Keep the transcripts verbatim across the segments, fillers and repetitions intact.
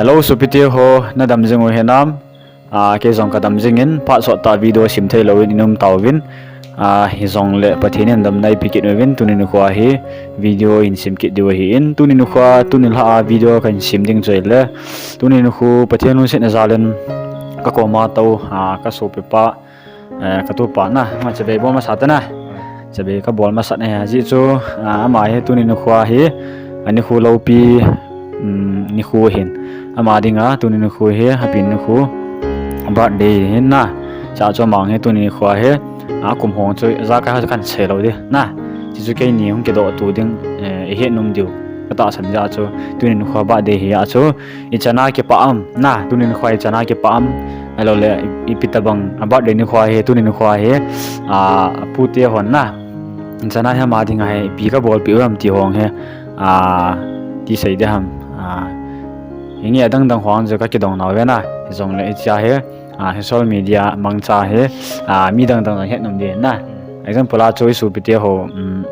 Hello, sopite ho, nadam jing u hinam? Ah, kei jong kadam jingin, phat sot tah video sem thei louvin, i um tauvin. Ah, hijongle Pathen in damna eipeh kit uvin, tuni nikho hi video hin sem kit diu ahin. Tuni nikho, tuni lha a video kahin sem ding chu ahile, tuni nikho Pathen lungsetna jal in kakoma tou, ah, kasopipa, eh, katupa na, ama chabei bol masa tana. Chabei kabol masat na hi, ajeh chu, ah, ama hi tuni nikho hi, ah, nikho loupi, um, nikho ahin. Ama dinga tuni nikho hi, happy nikho, birthday ahin na. Chua chu ama hi tuni nikho hi, ah, kum hong chu, ijakai ham kahin sei lou ding na. Chuche chu keini hung kidoh tu ding, eh, ihet nom diu katahsan jeh chu, tuni nikho birthday ahi jeh chu, ichan a kipah am na, tuni nikho ichan a kipah am, ahilouleh i, ipi tobang, a birthday nikho hi, tuni nikho hi, ah, apute hon na, ichan a hi ama dinga hi ipi kabolpeh u ham ti ho hi, ah, ti sei ding ham, ah, hinge adang dang ho chu kakidong nauve na, hijongle hiche hi, ah, social media mangcha hi, ah, mi dang dang jong het nom ding na. Example a chu isopite ho, um,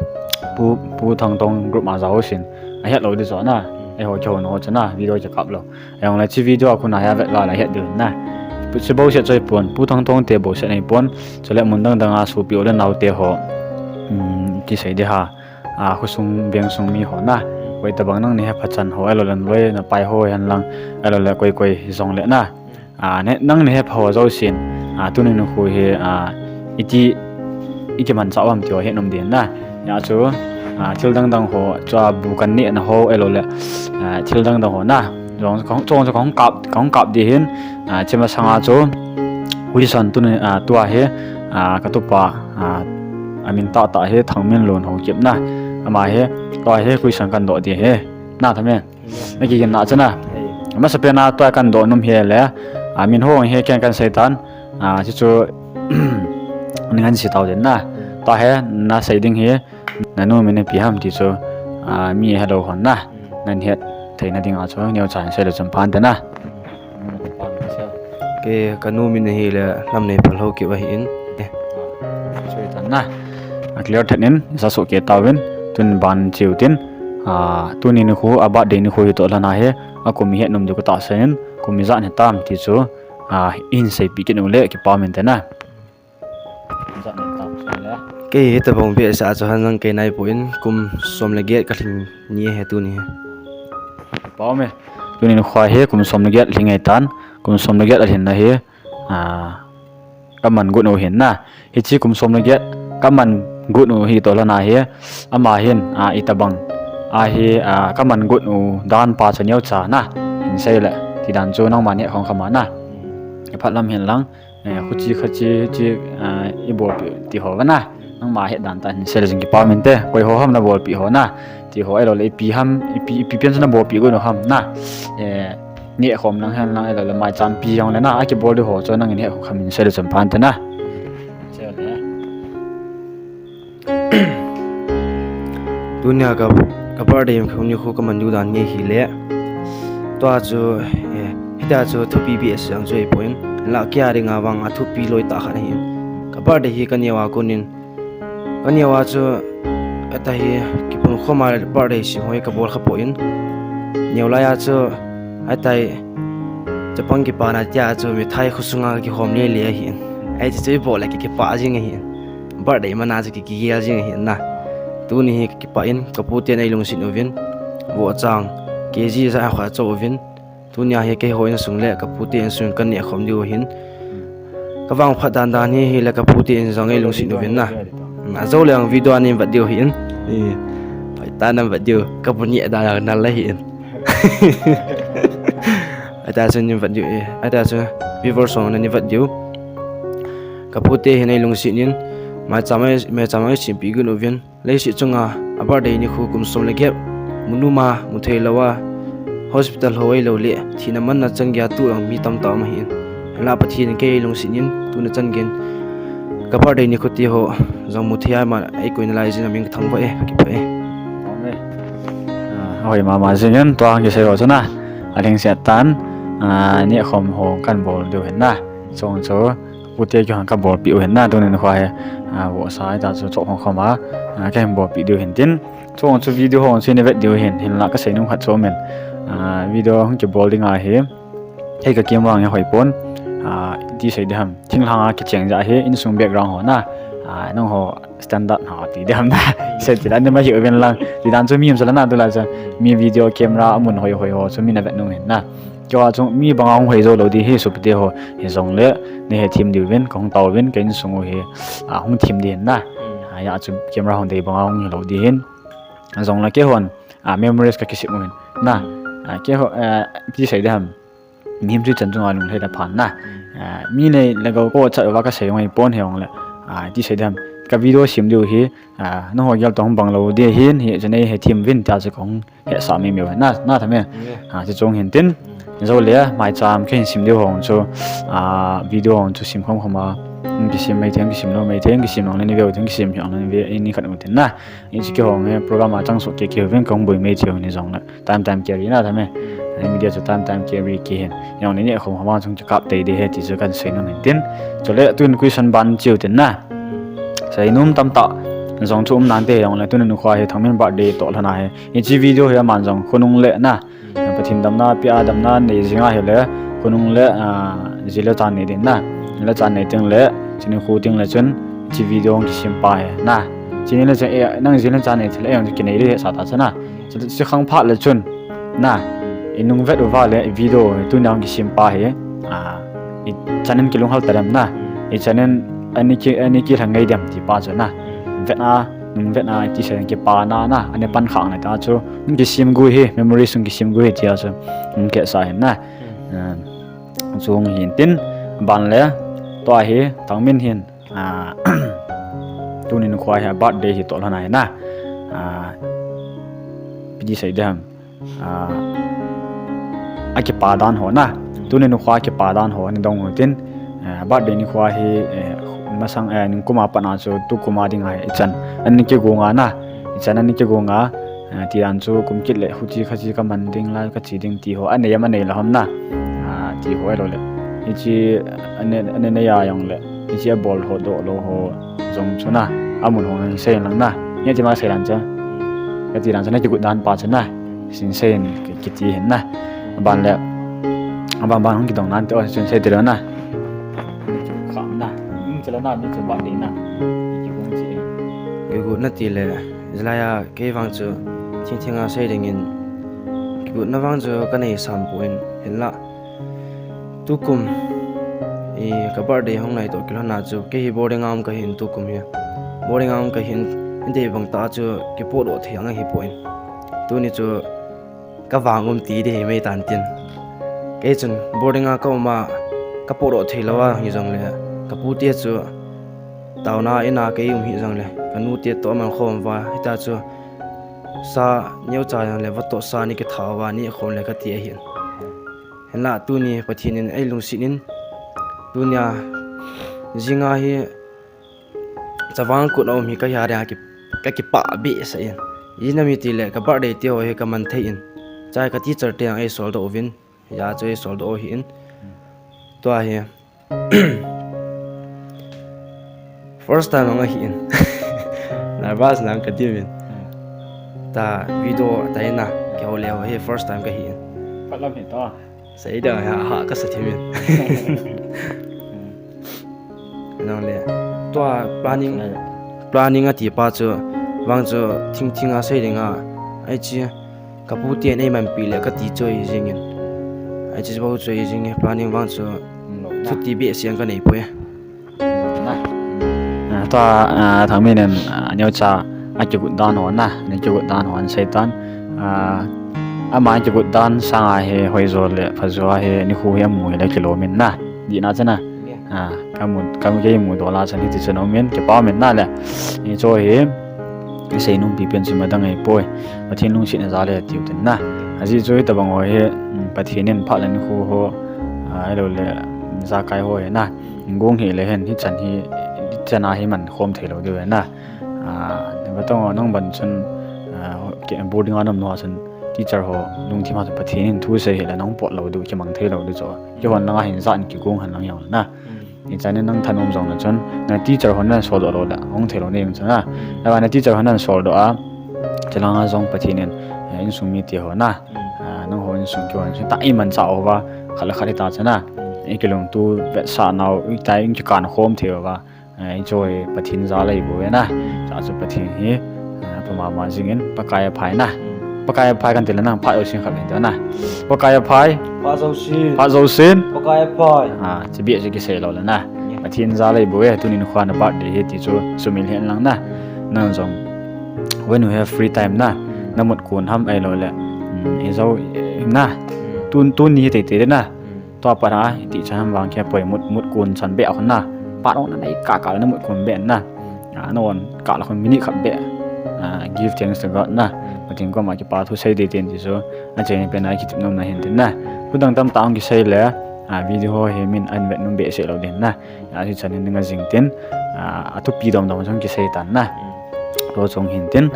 Pu, Pu Thangtong group a jao sin, ahet lou ding chu na, eiho kihou nau chu na, video kikap lou. Ahijongle hiche video a kona hi avet leh ahet diu na. Hiche bouseh chu ahipon, Pu Thangtong te bouseh ahipon, chule mun dang dang a sopi u le naote ho, um, ti sei ding ham, ah, khosung vengsung mi ho na, koi tobang nangni hepha chan ho, ahilouleh naloi napai ho henlang, ahilouleh koi koi hijongle na, ah, ne, nangni hepha ho jousen, ah, tuni nikho hi, ah, iti, ikimanchah u ham ti ho het nom ding na. Hijeh chu, ah, thil dang dang ho, chua bu kaneh na ho, ahilouleh, ah, thil dang dang ho na, jong, jong chu kahung kap, kahung kap ding ahin, ah, hiche masanga chu, question tuni, ah, tua hi, ah, katupa, ah, amin tahtah hi Thangminlun Haokip na. Ama hi, tua hi question kahin doh ding ahi. Na, Thamin, nakiginna chu na. Amasapen a tua kahin doh nom hi le, ah, min ho hi ken kahin sei tan, ah, chuchu, nei ngansi tau ding na. Tua hi nasei ding hi, nanu min ipi ham ti chu, ah, mi helou hon na, nahet theina dinga chu neocha hin sei le chun pha inte na. Kei kanu min ahile Lamneiphal Haokip ahin. Sei tan na. A clear thet in, isa sohkei tauvin, tun ban cheu tin, ah, tuni nikho, a birthday nikho hitoh lhon ahi, akum ihet nom diu katahsan in, kum ijat hitam ti chu, ah, ihin seipeh kit uleh kipa um inte na. Kei hitobang behseh a chu hanjang kei naipoi, kum som le get kalhing ni ahi tuni hi. Kipa um e. Tuni nikho hi kum som le get lhing ahitan, kum som le get alhinna hi, ah, kaman got u ahin na. Hiche kum som le get kaman got u hitoh lhon ahi, ama hin, ah, itobang ahi, ah, kaman got u dan pa chu neocha na hin sei le, ti dan chu nangman nehkhom kham a na, iphat lam hen lang, eh, khuche khache, hiche, ah, ibolpeh ti ho va na, nangma het dan tah hin sei le jing kipa um inte, koi ho ham nabolpeh ho na, ti ho ahilouleh ipi ham, ipi, ipi pen chu nabolpeh got u ham na, eh, nehkhom lang hen lang ahilouleh maichampi jongle na, akibol diu ho chu nangin nehkhom kham in sei le chun pha inte na. Tunia ka, ka birthday nikho kaman diu dan nge hile, tua chu, eh, hitia chu thupi behseh jong chu ahipoi, la kei a dinga vang athupi loi tah khat ahin. Ka birthday hi kaneo a konin, kaneo a chu, ahitai hi kipunkhom a birthday sim ho hi kabol khapoi, neo lai a chu, ahitai, chapang kipana tia chu mithai khosunga kakihom lele ahin. Ahi chu ibol le ki, kipah jing ahin. Birthday mana chu ki, kigel jing ahin na. Tuni hi kakipah in, kaputen eilungset uvin, vohchang K G ja khat acho uvin, tunia hi keiho insung le kapute insung kanehkhom diu ahin. Kavangphat dan dan hi, hile kapute in jong eilungset uvin na. Ajou leng video a neivet diu ahin. Pai ta navet diu, kabu neh dan jong nal ahin. Ahitia chu neivet diu, ahitia chu viewers ho neivet diu. Kapute hin eilungset in, maicham, maicham eisempeh got uvin, leiset chunga a birthday nikho kum som le get, munuma, muthei louva, hospital ho ahilouleh thina manna chan geiya tuh jong mi tamtah um ahin. Hinla Pathen in kei eilungset in, tuna chan geiyin ka birthday nikho tiho jong muthei a ima eikoi nalai jeh in amin kathangvah e, kakipah e. Ah, ahoi mama jingin, tua kisei ho chu na, alhingset tan, ah, nehkhom ho kahin bol diu ahin na. Chung chu, pute kihon kabolpeh u ahin na, tuni nikho hi, ah, vohsa hita chu chohkhom khom a, ah, kahin bolpeh diu ahin tin. Chung chu video ho chu neivet diu ahin, hinla kasei nom khat chu aumin. Ah, video hung kibol ding ahi. Hei ka camera hi hoi pon. Ah, ti sei ding ham. Thinglhang a kicheng ja hi insung background ho na. Ah, nangho standard ho ti ding ham na. Sei ti dan ma hi oven lang. Ti dan chu mi um sala na tu la chu. Mi video camera amun hoi hoi ho chu mi na vet nung hin na. Keiho chu mi banga hung hoi jou lou ding hi sopite ho. Hijongle, nei hethem diu vin, ka hung tao vin, ka insung u hi, ah, hung them ding hin na. Ah, hia chu camera hung dei banga hung hi lou ding hin. Jongle keihon, ah, memories ka kisem u hin. Na, ah, keiho, ah, ti sei ding ham. Mihem chu ichan chunga lunglhai le phan na. Ah, mi nei le gou ko chat uva ka sei ngai pon hijongle. Ah, ti sei ding ham. Ka video sem diu hi, ah, nangho gel toh hung bang lou ding hin, hichu nei hethem vin tia chu ka hung hetsah mai mai u na, na Thangmin. Ah, chuche chung hin tin. Jongle, maicham ka hin sem diu ho chu, ah, video ho chu sem khom khom a. Kisem mai thei, kisem lou mai thei, kisem jongle nei veu thei, kisem jongle nei ve, ni khat u tin na. Hiche keiho hi program a chang soh kei kei uvin ka hung boi mai thei u hijongle. Time time carry na Thangmin. Media chu time time carry kei hin. Hijongle ni khom khom a chung chu kap tei ding ahi ti chu kan sei nom hin tin. Chule tun question ban cheu tin na. Sei nom tamtah jong chu um nante hijongle tuni nikho hi Thangmin birthday toh lhon ahi. Hiche video hi aman jong khonung le na. Pathen damna, pia damna nei jing ahile khonung le, ah, ji le chan nei ding na. Ji le chan nei teng le, chuni khu teng le chun, hiche video hung kisem pa hi na. Chuni le chun, eh, nang ji le chan nei thil, eh, hung kinei ding hetsah ta chu na. Chu, chu khang phat le chun, na, i nung vet uva le, i video, tunia hung kisem pa hi, ah, ichan in kilunghal ta dem na, ichan in ani ki, ani kilhang ngai dem ti pa chu na, vet a, nung vet a, ti sei kipa na na, ani pan khang le ta chu, hung kisem gu hi, memories hung kisem gu hi tia chu, hung kisa hin na, ah, chu hung hin tin, ban le, tua hi, Thangmin hin, ah, tuni nikho hi birthday hi toh lhon ahi na. Ah, ipi ti sei ding ham. Ah, akipa dan ho na. Tuni nikho akipa dan ho, ni dong u tin. Ah, birthday nikho hi, eh, masang, eh, nikum a pat a chu tukum a ding ahi ichan. Ani kigong a na. Ichan ani kigong a. Ah, ti dan chu kum kit le huti kha chi ka man ding la ka chi ding ti ho. Anei am anei lou ham na. Ah, ti ho ahilou le. Hiche ane, ane nei a jong le. Hiche abol ho doh lou ho jong chu na. Amun ho hin sei lang na. Nia ti ma sei lang chu. Ka ti lang chu na kigot dan pa chu na. Sin sei in ki, kiti hin na. Aban le. Aban ban hung kidong nan te o chun sei ti lou na. Kham na. Hung chela na mi chu ba de na. Kigot chi. Kigot na ti le. Hilai a kei vang chu thingthing a sei ding in, kigotna vang chu ka nei sam poi, hinla tukum i ka birthday hung nai toh kilhon a chu kei hi boarding a um ka hin tukum hi. Boarding a um ka hin, hiti bang ta chu kipodoh thei ang ahi poi. Tuni chu ka vang um ti ding hi mai tan tin. Kei chun boarding a ka um a ka podoh thei lou a hi jong le ka pu te chu taona in a kei um hi jong le ka nu te toh man khom uva hita chu sa neocha jong le vatoh sa ni kitha uva ni khom le ka ti ahin. Hinla tuni Pathen in ei lungset in tunia jing a hi chavang kut a um hi ka hi a ding a ki, ka kipah behseh in. Ijeh inem itile ka birthday ti ho hi ka man thei in. Chai ka teacher te jong ei soldoh uvin. Hia chu ei soldoh u ahin. Tua hi. First time ang ahin. Nervous nang ka diuvin. Ta video ta ina. Kihou le ho hi first time ka hin. Phat lam hi ta. Sei ding ha, ha ka sa thimin. Nang le. Tua planning, planning ati pa chu, vang chu thingthing a sei ding a. Ai chi, ka pu te nei manpi le ka ti chu ahi jing in. Ai chi bou chu ahi jing e, planning vang chu, chuti behseh ka nei poi. Ah, tua, ah, Thangmin in, ah, neocha a kigot dan ho na, ni kigot dan ho an sei tan. Ah, ama kigot dan sanga hi hoijo le phajo a hi nikho hi amu hi le kilom in na. Dihna chu na. Ah, ka mu, ka mu kei mu dola chan hiti chun um in, kipa um in na le. Ni chu hi, i sei nom pi pen chu ma dang ahi poi. Pathen lungsetna jal e tiu tin na. Ajeh chu hitabang ho hi, um, Pathen in phat le nikho ho, ah, ahilou le, um, jakai ho hi na. Gong hi le hen, hichan hi, hichan a hi man khom thei lou diu hi na. Ah, vatong nang ban chun, ah, ke, boarding a na um nau chun, teacher ho, lungthim a chun Pathen in thu sei hi le nang pot lou diu, kimang thei lou diu chu. Kihon lang a hin jan kigong han lang jong na. Ichan in nang thanom jong le chun, na teacher hon na soldoh lou le, hung thei lou nei jong chun na. Na teacher hon na soldoh a, chalanga jong Pathen in, eh, insung mite ho na. Ah, Nangho insung kihon sung ta iman cha uva, khat le khat hita chana. Ikilungtu vetsah nau, itai in kikan khom thei uva. Eh, ichu hi Pathen jal ahi bou e na. Cha chu Pathen hi, eh, apha mama jingin, Pakai aphai na. Pakai aphai kan ti le nang phat jousen khat hin ti na. Pakai aphai. Phat jousen. Phat jousen. Pakai aphai. Ah, chu bia chu kisei lou le na. Pathen jal ahi bou e, tunin khua na birthday hi ti chu sumil hen lang na. Nang jong, when you have free time na, na mut kun ham ahilou le, mm, ijou, eh, na. Tun, tuni hi tei tei na. Tua pat a, iti chan ham vang kia poi mut, mut kun chan beh a khun na. Pat ong na nei kah kah le na mut kun beh na. Ah, na on kah le khun minute khat beh. Ah, give thanks to God na. Pathen koma kipa thu sei ding tin ti chu. Achaina pen a kitim nom na hin tin na. Thu dang tamtah ong kisei le, ah, video ho hi min ahin vet nom behseh lou ding na. Ah, hiche chan hin nga jing tin. Ah, athupi dom dom jong kisei tan na. Tua chung hin tin.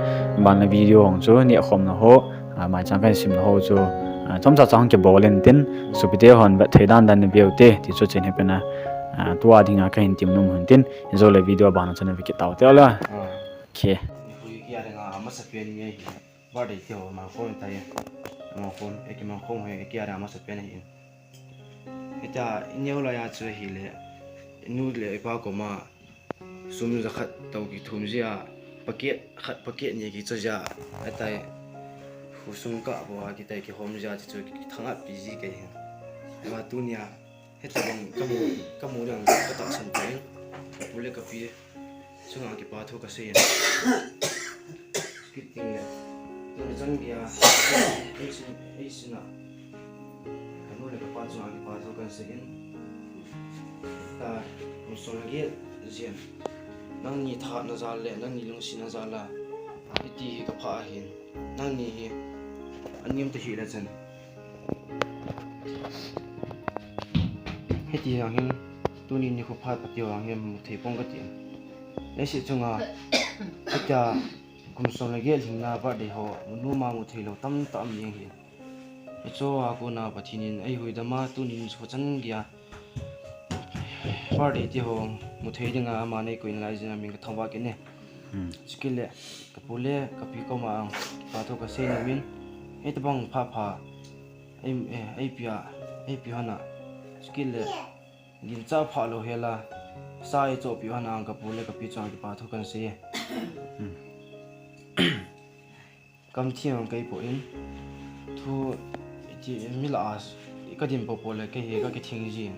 Ban le video ong chu neh khom na ho. Ah, maicham kahin sim na ho chu, ah, chomcha cha hung kibol in tin, sopite hon vet thei dan dan na veu te, ti chu chen hi pen a, ah, tua dinga kahin tim nom hin tin, ijou le video bana chun na ve kit tau te la. Ah. Okay. Ni hui kia dinga amasa pen ni hi, birthday te ho mang khom tai. Mang khom, e ki mang khom he kia dinga amasa pen hi. Hita, i neo laiya chu ahile, i nu le i pa koma sum jakhat toh kithum jia, packet khat, packet ni kicho jia, ahitai, khosung kah bou a kitai kihom jia, ti chu kithangvah pi ji kei hi. Ahivang tunia, hitabang kamu, kamu ding katahsan poi, kapu le kapi chunga kipa thu kasei e. Kit ding le. Tuni chan geiya, eisin, eisin a, kanu le kapa chunga kipa thu kahin seiyin. Ta, kum som le get jen. Nangni thahatna jal le, nangni lungsetna jal a, hiti hi kapha ahin. Nangni hi, anem tahih le chun. Hiti jong hin, tuni nikho phat kati jong hin, mu thei pong kati. Leiset chunga, hitia, kum som le get lhingna birthday ho, mu nom a mu thei lou tamtah um jeng hi. Hicho a kona Pathen in eihuhdam a, tunin chu chan geiya birthday ti ho mu thei dinga aman eikoi nalai jeh in amin kathangvah kit e. Hmm. Chukit le, kapu le kapi koma ang kipa thu kasei nom in, hitabang pha pha, ei, eh, eipe a, eipe hon a, chukit le, Gincha pha lou hela, sa eichohpeh hon ang kapu le kapi chunga kipa thu kahin sei e. Hmm. Kam thim ang kei poi, thu iti mi lah a, ka din popo le kei hi ka kithing jin.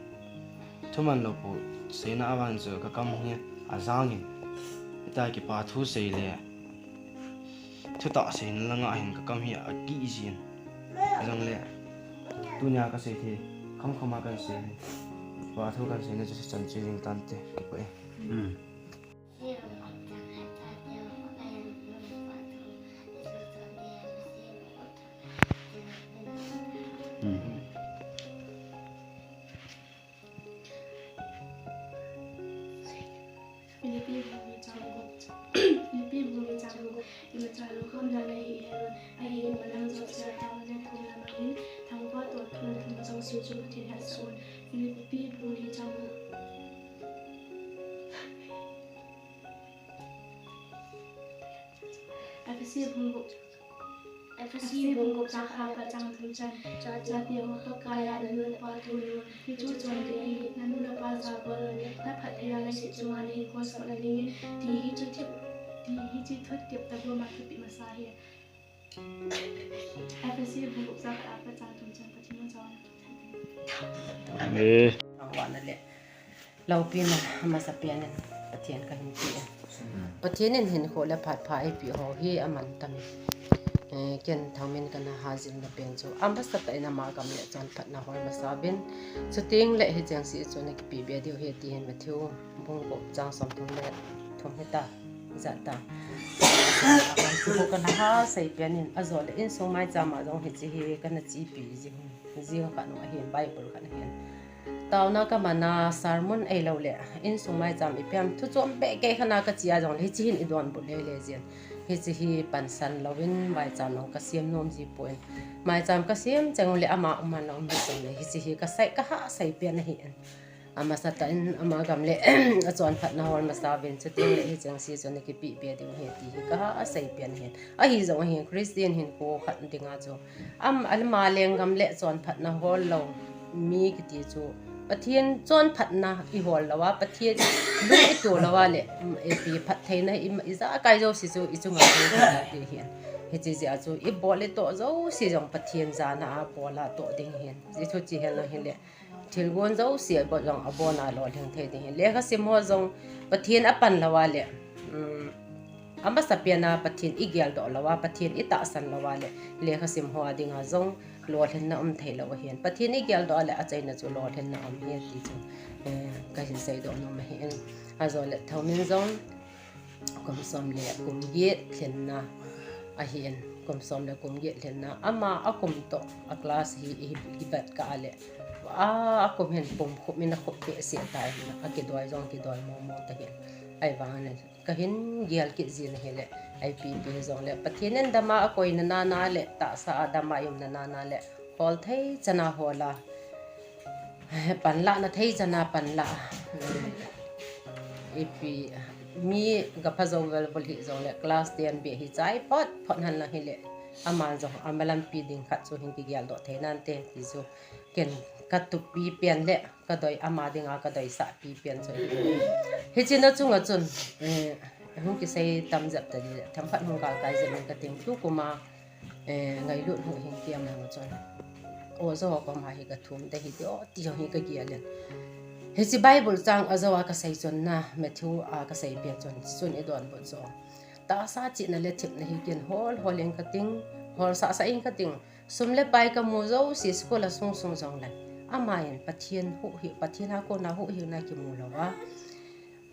Thuman lou pu seina a vang chu ka kam hi ajang in. Hitia kipa thu sei le, thutah seina langa hin ka kam hi akih jin. Ahijongle, tunia kasei thei, khamkham a kahin sei. Kipa thu kahin seina chu chan chu jing tante, kipah e. Hmm. Hmm. Philippi bung li chang gup. Philippi bung li chang gup. Imacha lungkham dan ahi hen, ahin, malam jong sila tao le thum lamangin, thangvah toh thuna thum jong sila chu Pathen hetsah un. Philippi bung li chang gup. Ephesi bung gup. Ephesi bung gup chang khat apat chang thum chan. Chate ho, Pakai a nanu napa thu nom un. Hichu chonte ahi, nanu napa jabol un. Naphatthei a leiset chunga nahinkho sot nadingin. Ti hichu thip, ti hichu thutep tabang a thupeh masa ahi. Ephesi bung gup chang khat apat chang thum chan, Pathen in jong. Amen. Loupina amasapen in Pathen kahin pe e. Pathen in hinkho le phat pha eipeh ho hi aman tah e. Eh, ken Thangmin kana hajilna pen chu amasatah in ama gam le chonphatna hol masa uvin. Chuteng le hicheng seh chun ana kipe be diu ahi ti hi Matthew bung gup chang som thum le thum hita. Jat ta. Hichu kana hasei pen in ajole insung maicham a jong hiche hi kana chepi ji. Jing khat nung ahin Bible khat ahin. Taona kaman a sermon ahilou le, insung maicham ipi ham thu chom beh kei khat a kache a jongle, hiche hin idonbut lei lei jin. Hiche hi pansan louvin maicham jong kasem nom ji poi. Maicham kasem cheng ule ama um man la um hi jongle, hiche hi kasei, kahasei pen ahi in. Amasa tah in ama gam le achonphatna hol masa uvin, chuteng le hicheng se chu nakipeh be diu ahi ti hi kaha asei pen ahi. Ahi jong ahi, Christian hinkho khat dinga chu ama lenggam le chonphatna hol lou mi kiti chu, Pathen chonphatna ihol lou a, Pathen lung ito lou a le, mm, ipi phattheina i, ijakai jouse chu ichunga hung khat ti ahi. Hiche jeh a chu ibol itoh jouse jong Pathen jana a bol a toh ding ahi. Hichu hiche hel lou hile, thilgon jouse abol jong abona lolhing thei ding ahi. Lekha sim ho jong Pathen apan lou a le, um, amasa pen a Pathen igeldoh lou a, Pathen itahsan lou a le, lekha sim ho a dinga jong lolhinna um thei lou ahi. Pathen igeldoh a le achaina chu lolhinna um ahi ti chu, eh, kahin seidoh nom ahi. Ajole Thoumin jong kum som le kum get lhinna ahin, kum som le kum get lhinna, ama akum toh a class hi i, i vet kah a le, a, akum hin pumkhup in akhup behseh tan, akidoi jong kidoi momo tahin. Ahivangin kahin gel kit jin ahile, ipi pi hijongle Pathen in dama akoina nana le tahsa a dama i umna nana le hol thei chana hol a, panlahna thei chana panlah a, ipi, mi gapha jou velvul hijongle class ten beh hi chai phot phot henlang hile, aman jong ama lampi ding khat chu hin kigeldoh thei nante ti chu ken katupi pen le kadoi, ama dinga kadoisah pi pen chu ahi. Hiche na chunga chun, eh, hung kisei tam jep tading le, themkhat hung galkai jep in kating, tukum a, eh, ngailut hung hin kiam langa chun, oja ho koma hi kathum ding ahi ti o, ti jong hi kagel in. Hiche Bible chang ajou a kasei chun na, Matthew a kasei pen chun, chun idonbut chu, tahsa chihna le thepna hi ken hol hol in kating, hol sah sah in kating, sum le pai kamu jouse, school a sung sung jongle, aman Pathen huhhing, Pathen a kona huhhingna kimu lou a,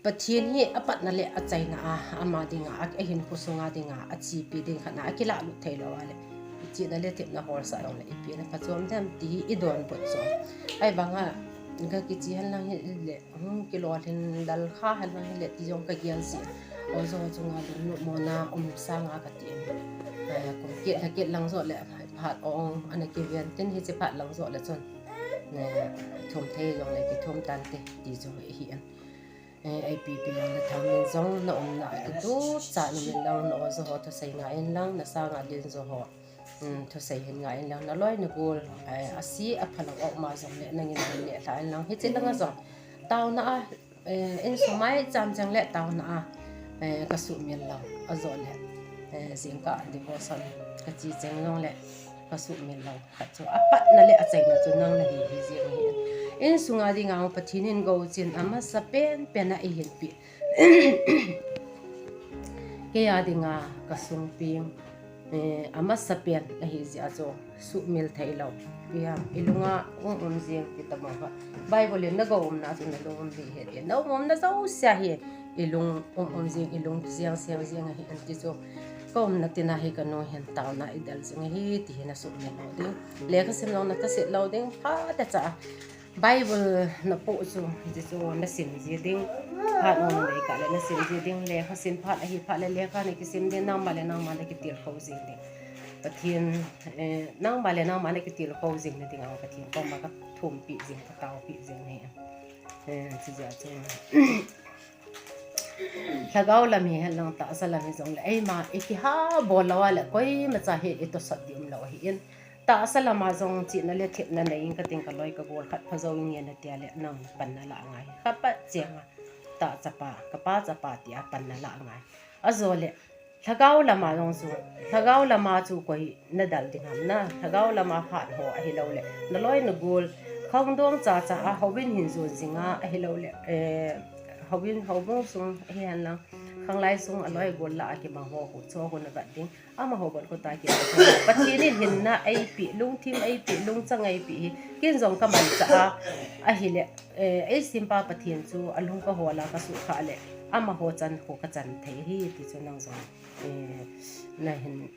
Pathen hi apatna le achaina a, ama dinga, a, ahinkho sunga dinga achepi ding khat na akilah lut thei lou a le, chihna le thepna holsah jongle ipi na phachom dem ti hi idonbut chu. Ahivanga kakiche henlang hile, hung kilolhin lal kha henlang hile ti jong kagel jin. Oja ho chunga lunglut mona um sanga kati in, eh, kum get lha get lang joh le phat ong ana kiven tin, hiche phat lang joh le chun, eh, thum thei jongle kithum tante ti chu ahi in. Eh, ipi pi jongle Thoumin jong na umna a kitup cha in um inlang, na oja ho thusei ngai inlang, na sanga lenjo ho, um, thusei hin ngai inlang, naloi nagol, eh, ase aphalou a um a jongle nangin hin neh lha inlang. Hiche langa jong taona a, eh, insung mai cham cheng le taona a, eh, kasuhmil lou, ajole, eh, jingkah devotion kache cheng jongle kasuhmil lou khat chu, apatna le achaina chu nang nahi hi jeng ahi. Insunga dinga Pathen in gouchin amasa pen pen a eihin peh, keia dinga kasung peng, eh, amasa pen ahi jeh a chu suhmil thei lou, ipi ham, ilunga um um jeng ti tabang kha. Bible in nagou umna chu nalung um ding ahi ti, na um umna jouse a hi ilung um um jeng, ilung jeng seng jeng ahi in ti chu, ka umna tina hi kanu hin taona idel jing ahi ti hi nasuhmil lou ding. Lekha sim jong nathaset lou ding, phatecha a Bible napoh chu, hiche chu nasim ji ding. Phat nung nanei kah le nasim ji ding. Lekha sim phat ahi phat le lekha nakisim ding, nangma le nangma nakitilkhou jing ding. Pathen, eh, nangma le nangma nakitilkhou jing nading a Pathen koma kathumpeh jing, kataopeh jing ahi. Eh, chujeh a chu lhagao lam hihen lang, tahsa lam hijongle, eima ikiha bol lou a le koimacha hi itosot ding umlou ahin. Tahsa lama jong chihna le thepna nei in kating, kaloi kagol khat phajou inge natia le nang pan nalah ngai. Khapat chenga, tah chapa, kapa chapa tia pan nalah ngai. Ajole lhagao lama jong chu, lhagao lama chu koi nadel ding ham na, lhagao lama hat ho ahiloule naloi nagol, khangdong chacha a houin hin jon jinga ahiloule, eh, houin houbung sung ahihen lang, khanglai sung aloi gol lah a kimang ho, hucho ho navet ding, amaho bon khuta kimang ho. Pathen in hinna eipeh, lungthim eipeh, lungchang eipeh hi ken jong kamanchah a, ahile, eh, eisimpa Pathen chu alung kahol a kasuhkhah le, amaho chan khu kachan thei ahi ti chu nang jong, eh, nahin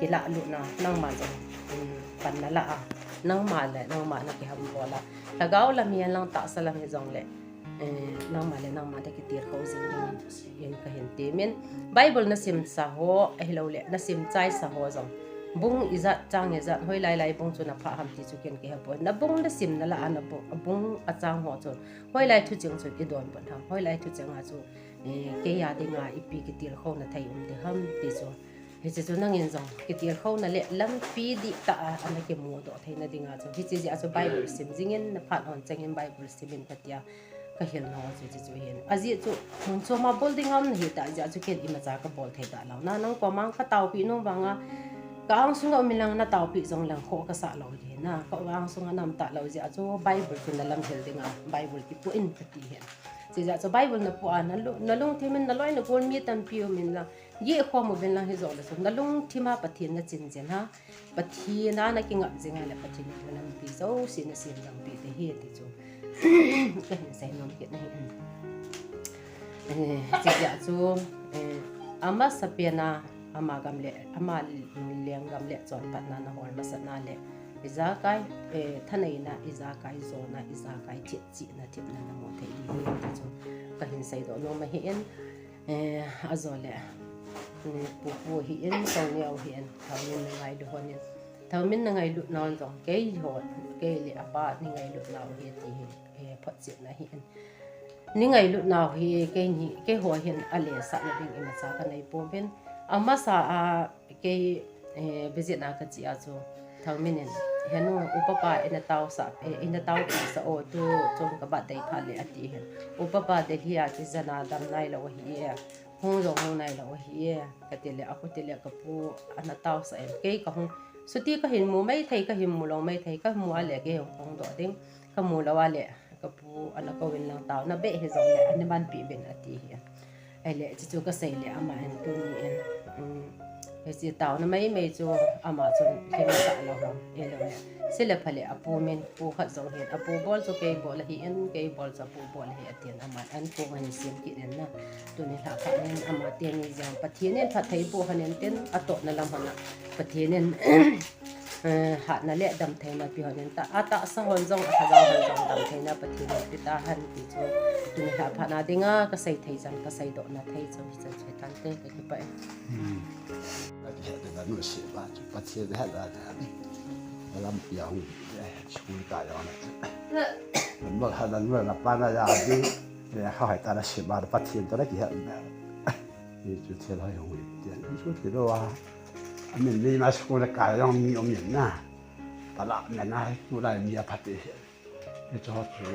kilahlutna, nangma jong, um, pan nalah a, nangma le nangma nakihambol a, lhagao lam hihen lang tahsa lam hijongle, eh, nangma le nangma nakitilkhou jing dingin kahin temin, Bible nasimsa ho ahiloule nasim chaisa ho jong, Bung ijat chang ijat, hoilai lai bung chu napha ham ti chu ken kihepoi. Na bung le sim na la a na bung, a bung a chang ho chu hoilai thucheng chu idon pon ham, hoilai thucheng a chu, eh, kei a dinga ipi kitilkhouna thei um ding ham ti chu. Hiche chu nangin jong kitilkhouna le lampi dihtah a ana kimudoh theina dinga chu, hiche jeh a chu Bible sim jingin, naphat hon chengin Bible simin katia. Ka hil nau chu, chu, chu hin. Ajeh chu, mun chom a bol ding a um nahi tah jeh chu ken imacha ka bol thei talou. Na, nang koma ka taopi nom vanga, ka angsunga um in lang na taopi jong lang khoh ka sah lou ding na. Ka angsunga na um talou jeh chu Bible chu na lamhil dinga, Bible kipoh in kati hin. Jeh chu Bible napoh a, na lu-, na lungthim in na loi na gol mi tampi um in lang. Geh khom uvin lang hijongle chu, na lungthim a Pathen na chin jing a, Pathen a na kingap jing a le Pathen in thu lampi jouse na sem jangpi ding ahi ti chu kahin sei nom kit ahi. Eh, hiche jeh chu, eh, amasapen a, ama gam le, ama lenggam le chonphatna na hol masat na le, ijakai, eh, thaneina, ijakai jona, ijakai thipchihna, thipna na mu thei ding ahi ti chu kahin seidoh nom ahi in. Eh, ajole, mm, Pu Pu hi in, Tony u hi in, Thaomin na ngailu hon in. Thaomin na ngailut nau jong keiho, kei le apa ni ngailut nau hi ti hi, eh, photchetna hi in. Ni ngailut nau hi keini, keiho hin alesahna ding imacha ka nei pouvin. Amasa a kei, eh, visit na ka che a chu Thaomin in, "Henu, u papa ina taosah, eh, ina taopi sah o, tu chung ka birthday phat le," ati hin. "U papa Delhi a kijen a dam nailou ahi e, hung jong hung nailou ahi e," kati le, "Apu," ti le, "Ka pu ana taosah in. Kei ka hung, suti ka hin mu maithei, ka hin mu lou maithei, ka mu a le kei hung hung doh ding, ka mu lou a le." Ka pu ana kou in lang taona beh hijongle ana manpi uvin ati hi. Ahile, chuchu ka sei le ama in tuni in, um, hiche taona maimai chu ama chun lhing asah lou ham, ahilou le. Sile phale apu min pu khat jong hin, apu bol chu kei bol ahi in, kei bol chu apu bol ahi atin ama in an pu ngan sem kit in na. Tuni lhakhat in ama teni jong Pathen in phatthei boh hon in tin, atohna lam hon a Pathen in Eh, hatna le damtheina pe hon in ta, atahsa hon jong, alhagao hon jong damtheina Pathen in pe tahen ti chu, tuni lhah phat na dinga ka sei thei chan, ka seidoh na thei chu, hichan chu tante, ka kipah e. Hmm. Ka kihet le ka nusia chu, Pathen he la, ka lampi a hung, eh, school kai jong na. Nol ha dan nol na pa na ya di, eh, ha hai ta na sim a, Pathen toh na kihet na. Hichu thil hai hung in, ti chu thil a. Amin ni ma school le kai jong mi um in na. Tala me na tulai mi aphat e. Hichu chu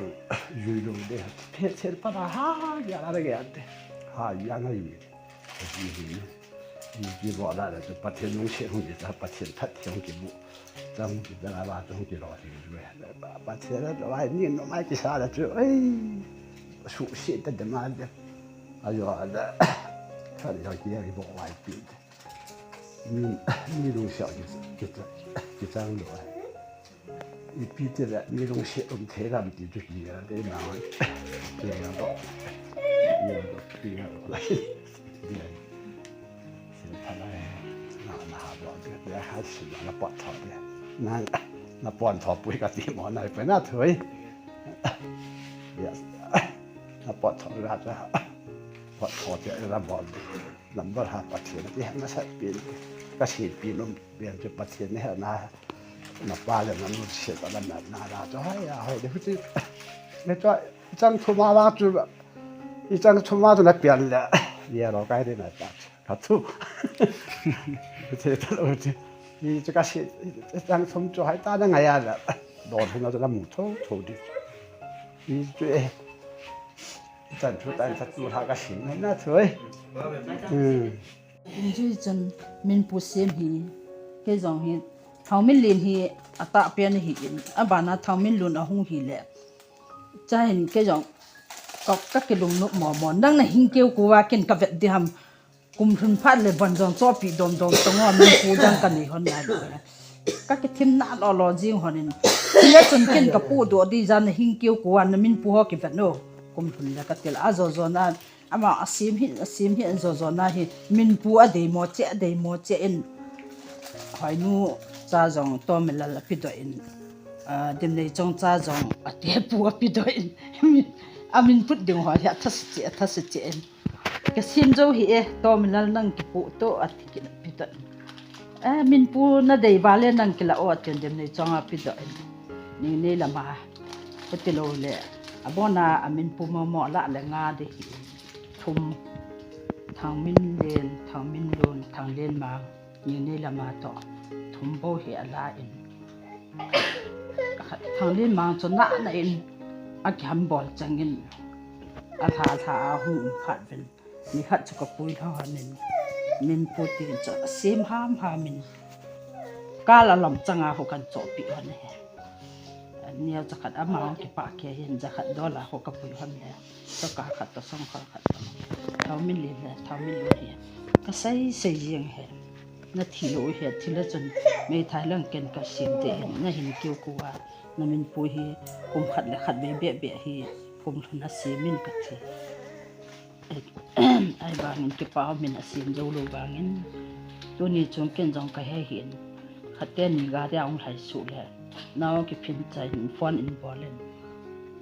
jui lou de. Phe chen pa na ha ya la de ante. Ha ya ngai mi. Ni, ni, ni bol la le chu Pathen lungset hung di ta, Pathen phatthei hung kiboh. Chang ki da la ba chu hung kilo ti jui. Pathen la ba ni no mai kisa la chu. Ai. Suhset ta de ma de. Ajo la. Ka le ki ya ki bol wai pi. Mi, mi lungset ki, ki, kichang lou. Ipi ti le, mi lungset um thei lam ti chu ki ya de na. Ki ya bo. Ki ya bo, ki ya bo. Ki ya. Sin tha lai. Na, na ha bo, ki ya ha sin na pot tho de. Na, na pot tho pui ka ti mo na pe na thui. Ya. Na pot tho la ta. Pot tho te la bol. Number ha Pathen ti ha na sa pin. Ka si pin um pin chu Pathen ni ha na. Na pa le na nu se ta la na na la chu hai ya hai de hu ti. Ne chu chang thum a la chu. I chang thum a chu na pian le. Ye lo kai de na ta. Ka thu. Te ta lo ti. I chu ka si chang thum chu hai ta na ngai a la. Don hin na la mu tho tho di. I chu e. Chan thu tan chat tu ha ka sin na thu e. Hmm. Injui chan min pu sem hi, kei jong hi, Thaomin len hi atahpen ahi in, abana Thaomin lun ahung hi le. Chahin kei jong, ka, ka kilung nop mo mo, nang na hing keu ko a ken ka vet di ham, kum lhun phat le ban jong chopi dom dom tong o, min pu dang ka nei hon nai lo. Ka kithim na lo lo jing hon in, le chun ken ka pu do di jan na hing keu ko a na min pu ho ki vet no, kum lhun le ka til a jo jo na, Ama asem hin, asem hin, jo jo na hi, min pu adei mo che, adei mo che in. Hoinu cha jong Tomilal api doh in, ah, Dimneichong cha jong ate pu api doh in. Min, amin put ding ho hi athase che, athase che in. Ka sem jo hi e, Tomilal nang kipu to ati kin api doh in. Eh, minpu nadei vale nang kila o atin Dimneichong a pedoh in. Ningnei lama. Kati lou le. Abona a minpu momo la le nga dei hi. Thum. Thangminlen, Thangminlun, Thanglenmang. Ningnei lama toh. Thum bou hi ala in. Thanglenmang chu nahna in. Akiham bol changin. Alha alha a hung um phat uvin. Nikhat chu kapui lhon in, minpu tin chu asem hamham in, kal alom changa ho kahin chohpeh lhon ahi. Neo jakhat ama hung kipah kei hin jakhat dol a ho kapui lhon le. Choka khat toh songkhol khat toh. Thangminlen le, Thangminlun hi. Kasei sei jeng e. Nathi lou ahi, thi le chun meithai lang ken kasem ding ahi, nahin keu keu a. Naminpu hi kum khat le khat vei beh beh hi kum lhun a semin kati. Ahivangin kipa umin asem jou lou vangin. Tuni chun ken jong kahe hih in. Khat teni gari a hung lhai suh le. Nao kiphin chai in phone in bol in.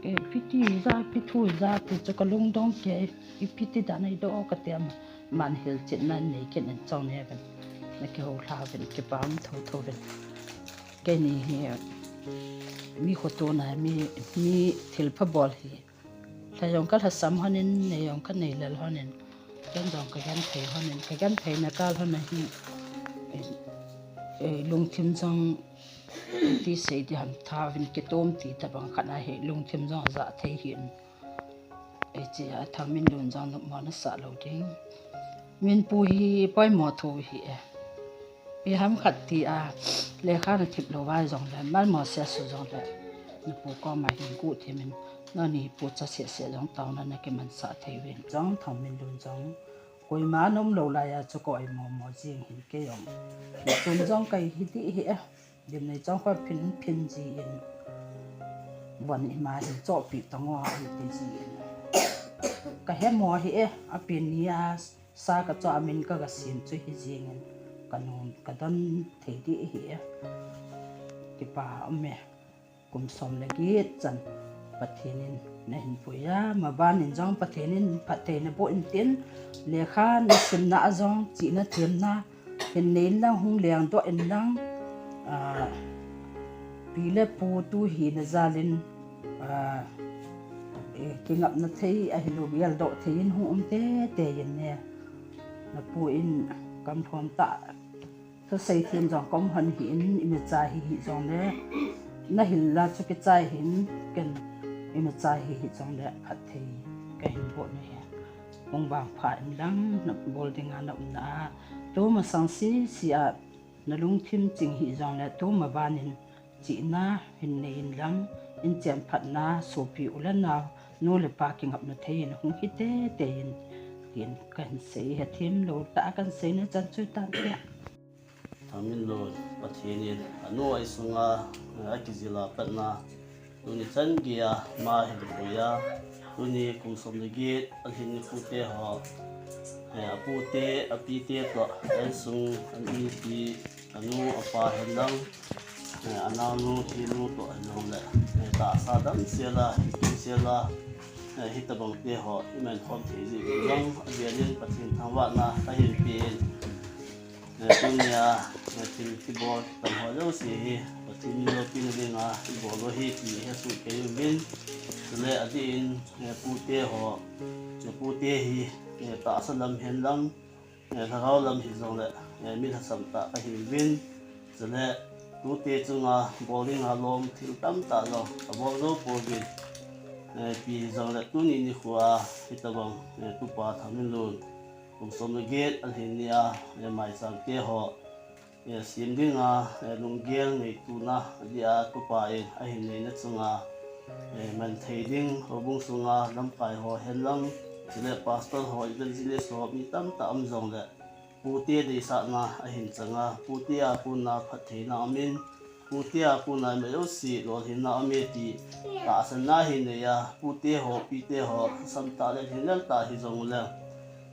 Eh, ipi ti ja, ipi thu ja ti chu kalungdong kei, ipi ti dan ahi doh kati a, aman hilchetna nei kit in chong ne ven. Nakihou lha ven, kipa um thotho ven. Keini hi mi khotona mi, mi thilpha bol hi. Lha jong kalhasam lhon in, nei jong kanei lel lhon in, ken jong kagenthei lhon in, kagentheina kal lhon ahi. Eh, lungthim jong ti sei ding ham, thauvin kitom ti tabang khat ahi, lungthim jong ajah thei hih in. Hiche a Thangminlun jong nopmo nasah lou ding. Minpu hi poimo thu hi e. Ipi ham khat ti a, lekha nathip lou vai jongle, malmo sese jongle, napu koma hin guhthim in, nani pu cha sese jong taona nakimansah thei uvin. Jong Thangminlun jong, koima nom lou laiya chu ka oimo mo jing hin kei jong. Chun jong kahi ding ahi e. Dimneichong kho phin, phin jin. Von ima hin chohpeh tang o, ahi ti jin. Kahe mo ahi e, apen nia sa kachoh a min kaga sem chu hi jingin. Kanung, kadon thei ding ahi e. Kipa um e. Kum som le get chan Pathen in nahin pui a, maban in jong Pathen in phatthei naboh intin, lekha nasimna a jong, chihna themna, hin nei inlang hung lengdoh inlang, ah, pi le pu tu hina jal in, ah, eh, kingapna thei, ahilou geldoh thei in hung um teitei in ne. Napu in kamlhom tah, thusei them jong kaum lhon hih in, imacha hi hih jongle, nahil la chu kichai hih in, ken imacha hi hih jongle phatthei kahin boh nahi. Hung vangpha inlang, nabol dinga naumna a, tumasang sese a, nalungthim ching hih jongle, tumaban in chihna hin nei inlang, inchen phatna, sopi u le nao, nu le pa kingapna thei in hung hi teitei in, tin kahin sei, hethem lou tah a kahin seina chan chu tan tia. Thangminlun, Pathen in anu a isunga, eh, akijil a patna, tuni chan geiya ama hin pui a, tuni kum som le get alhin nikho te ho, eh, apute, apite toh, insung, anipi, anu, apa henlang, eh, anaonu, hinu toh hijongle, eh, tahsa damsel a, hikimsel a, eh, hitabang te ho iman khom thei jeh in jong, avel in Pathen thangvahna kahin pe in, eh, tunia, eh, thil kibol tam ho jouse hi Pathen loupina dinga ibol u ahi ti hesoh kei uvin, chule adeh in, eh, pute ho, eh, pute hi, eh, tahsa lam henlang, eh, lhagao lam hijongle, eh, mi lhasam tah kahi uvin, chule tute chunga bol dinga lom thil tamtah jong abol jou pouvin, eh, ipi hijongle tuni nikho a hitabang, eh, tupa Thangminlun kum som le get alhin nia, eh, maicham te ho, eh, sem dinga, eh, lunggel ngaituna dia tupa in ahin neina chunga, eh, man thei ding, houbung sunga lamkai ho henlang, chule pastor ho, evangelist ho, mi tamtah um jongle, pute deisahna ahin changa, pute a kona phattheina um in, pute a kona ima jouse lolhinna um e ti tahsanna ahin nei a, pute ho, pite ho, lhasam tah le lhinglel tah hijongle,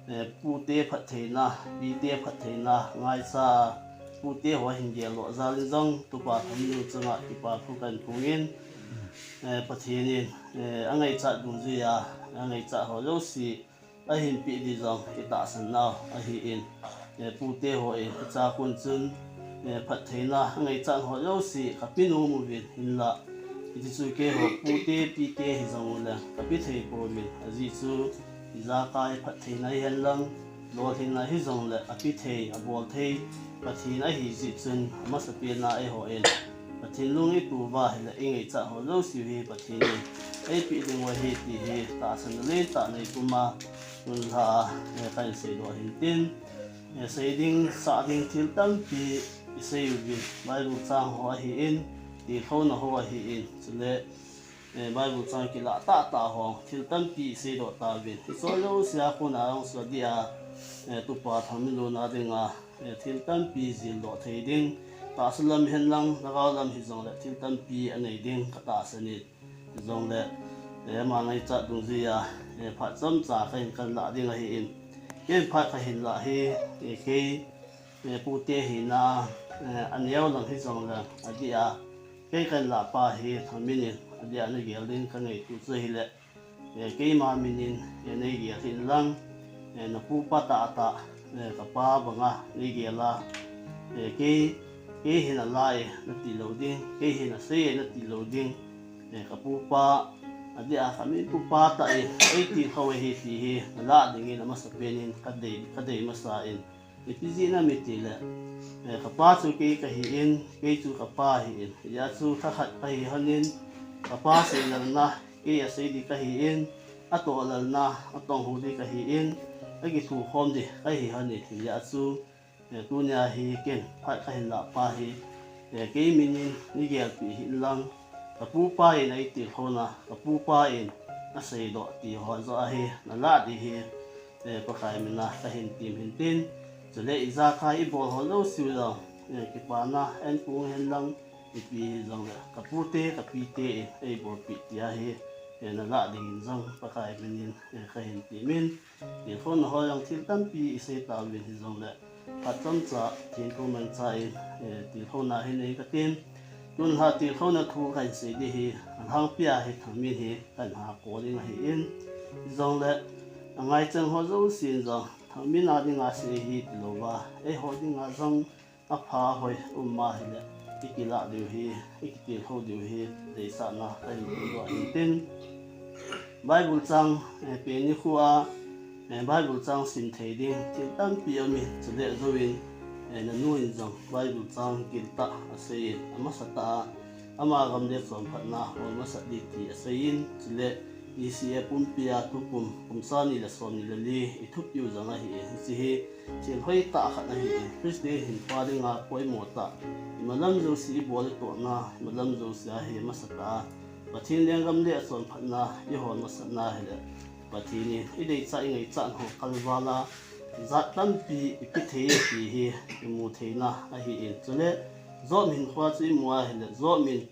eh, pute phattheina, pite phattheina ngaicha a, pute ho ahin gel loh jal in jong, tupa Thangminlun chunga kipa thu kahin phong in, eh, Pathen in, eh, angaichat dungjuiya, angaichat ho jouse ahin peh ding jong itahsan nau ahin, eh, pute ho in, hiche a kon chun, eh, phattheina angaichat ho jouse kape nom uvin, hinlah hiti chu keiho pute pite hijongle kape thei pouvin, ajeh chu ijakai phattheina hihen lang, lolhinna hijongle ape thei, abol thei Pathen ahi jeh chun, amasapen a eihon Pathen lung itup uva ahile ingaichat ho jouse hi Pathen in eipeh ding u ahi ti hi tahsanna lentah nei puma tunlha a, eh, kahin seidoh hintin, eh, sei ding sah ding thil tampi isei uvin, Bible chang ho ahin, tilkhouna ho ahin, chule, eh, Bible chang kilah tahtah ho thil tampi iseidoh tauvin, hiche jouse a kona jong chu adeh a, eh, tupa Thangminlun a dinga, eh, thil tampi jildoh thei ding, tahsa lam hihen lang, lhagao lam hijongle thil tampi anei ding katahsan in, hijongle, eh, ama ngaichat dungjuia, eh, phat chomcha kahin kanlah ding ahin, ken phat kahin lah hi, eh, kei, eh, pute hina, eh, aneo lang hijongle, adeh a kei kahin lah pa hi Thangmin in adeh a neigel ding kangaito chu ahile, eh, keima min in, eh, neigel hih in lang, eh, napupa tahtah, eh, kapa banga neigel a, eh, kei, kei hin ala e nati lou ding, kei hin asei e nati lou ding, eh, kapupa, adeh a kaminpupa tah in eitilkhou ahi ti hi nalah dingin amasapen in kadei, kadei masa in, ipi jeh ham itile, eh, kapa chu kei kahin, kei chu kapa ahin, hijeh a chu thakhat kahi lhonin, kapa seilalna kei asei ding kahin, atohlalna atong hou ding kahin, akithukhom ding kahi lhonin, hijeh a chu, eh, tunia hi ken phat kahin lah pa hi, eh, kei min in neigelpeh hih in lang, kapupa in eitilkhouna, kapupa in aseidoh ti ho joh ahi nalah ding hi, eh, Pakai min a kahin tem hintin, chule ijakai ibol ho jouse u jong, eh, kipana ankong hen lang, ipi hijongle kapute kapite in eibolpeh ti ahi, eh, nalah dingin jong Pakai min in, eh, kahin temin, tilkhouna ho jong thil tampi isei tauvin hijongle, phat chomcha thingkong mangcha in, eh, tilkhouna hi nei katin, tunlha tilkhouna thu kahin sei ding hi, alhangpia hi Thangmin hi kahin hako ding ahin, hijongle angaichang ho jousen jong Thangmin a dinga sei ahi tilouva, eiho dinga jong apha ahoi um ahile, ikilah diu hi, ikitilkhou diu hi deisahna kahin pehdoh hintin, Bible chang, eh, pen nikho a, eh, Bible chang sim thei ding thil tampi aumin, chule jouvin, eh, nanu in jong Bible chang giltah aseiyin, amasatah a ama gam le chonphatna hol masat ding ti aseiyin, chule ECF pumpia tukum kum sang ni le somni le li ithupiu jong ahin, hiche hi thil hoitah khat ahin, Christian hinkho dinga poimotah, imalam jouse ibol itohna, imalam jouse a hi masatah a Pathen lenggam le achonphatna ihol masatna hile, Pathen in ideichat ingaichat ho kalval a jat tampi ipe thei e ti hi imu theina ahin, chule Job hinkho chu imu ahile, Job in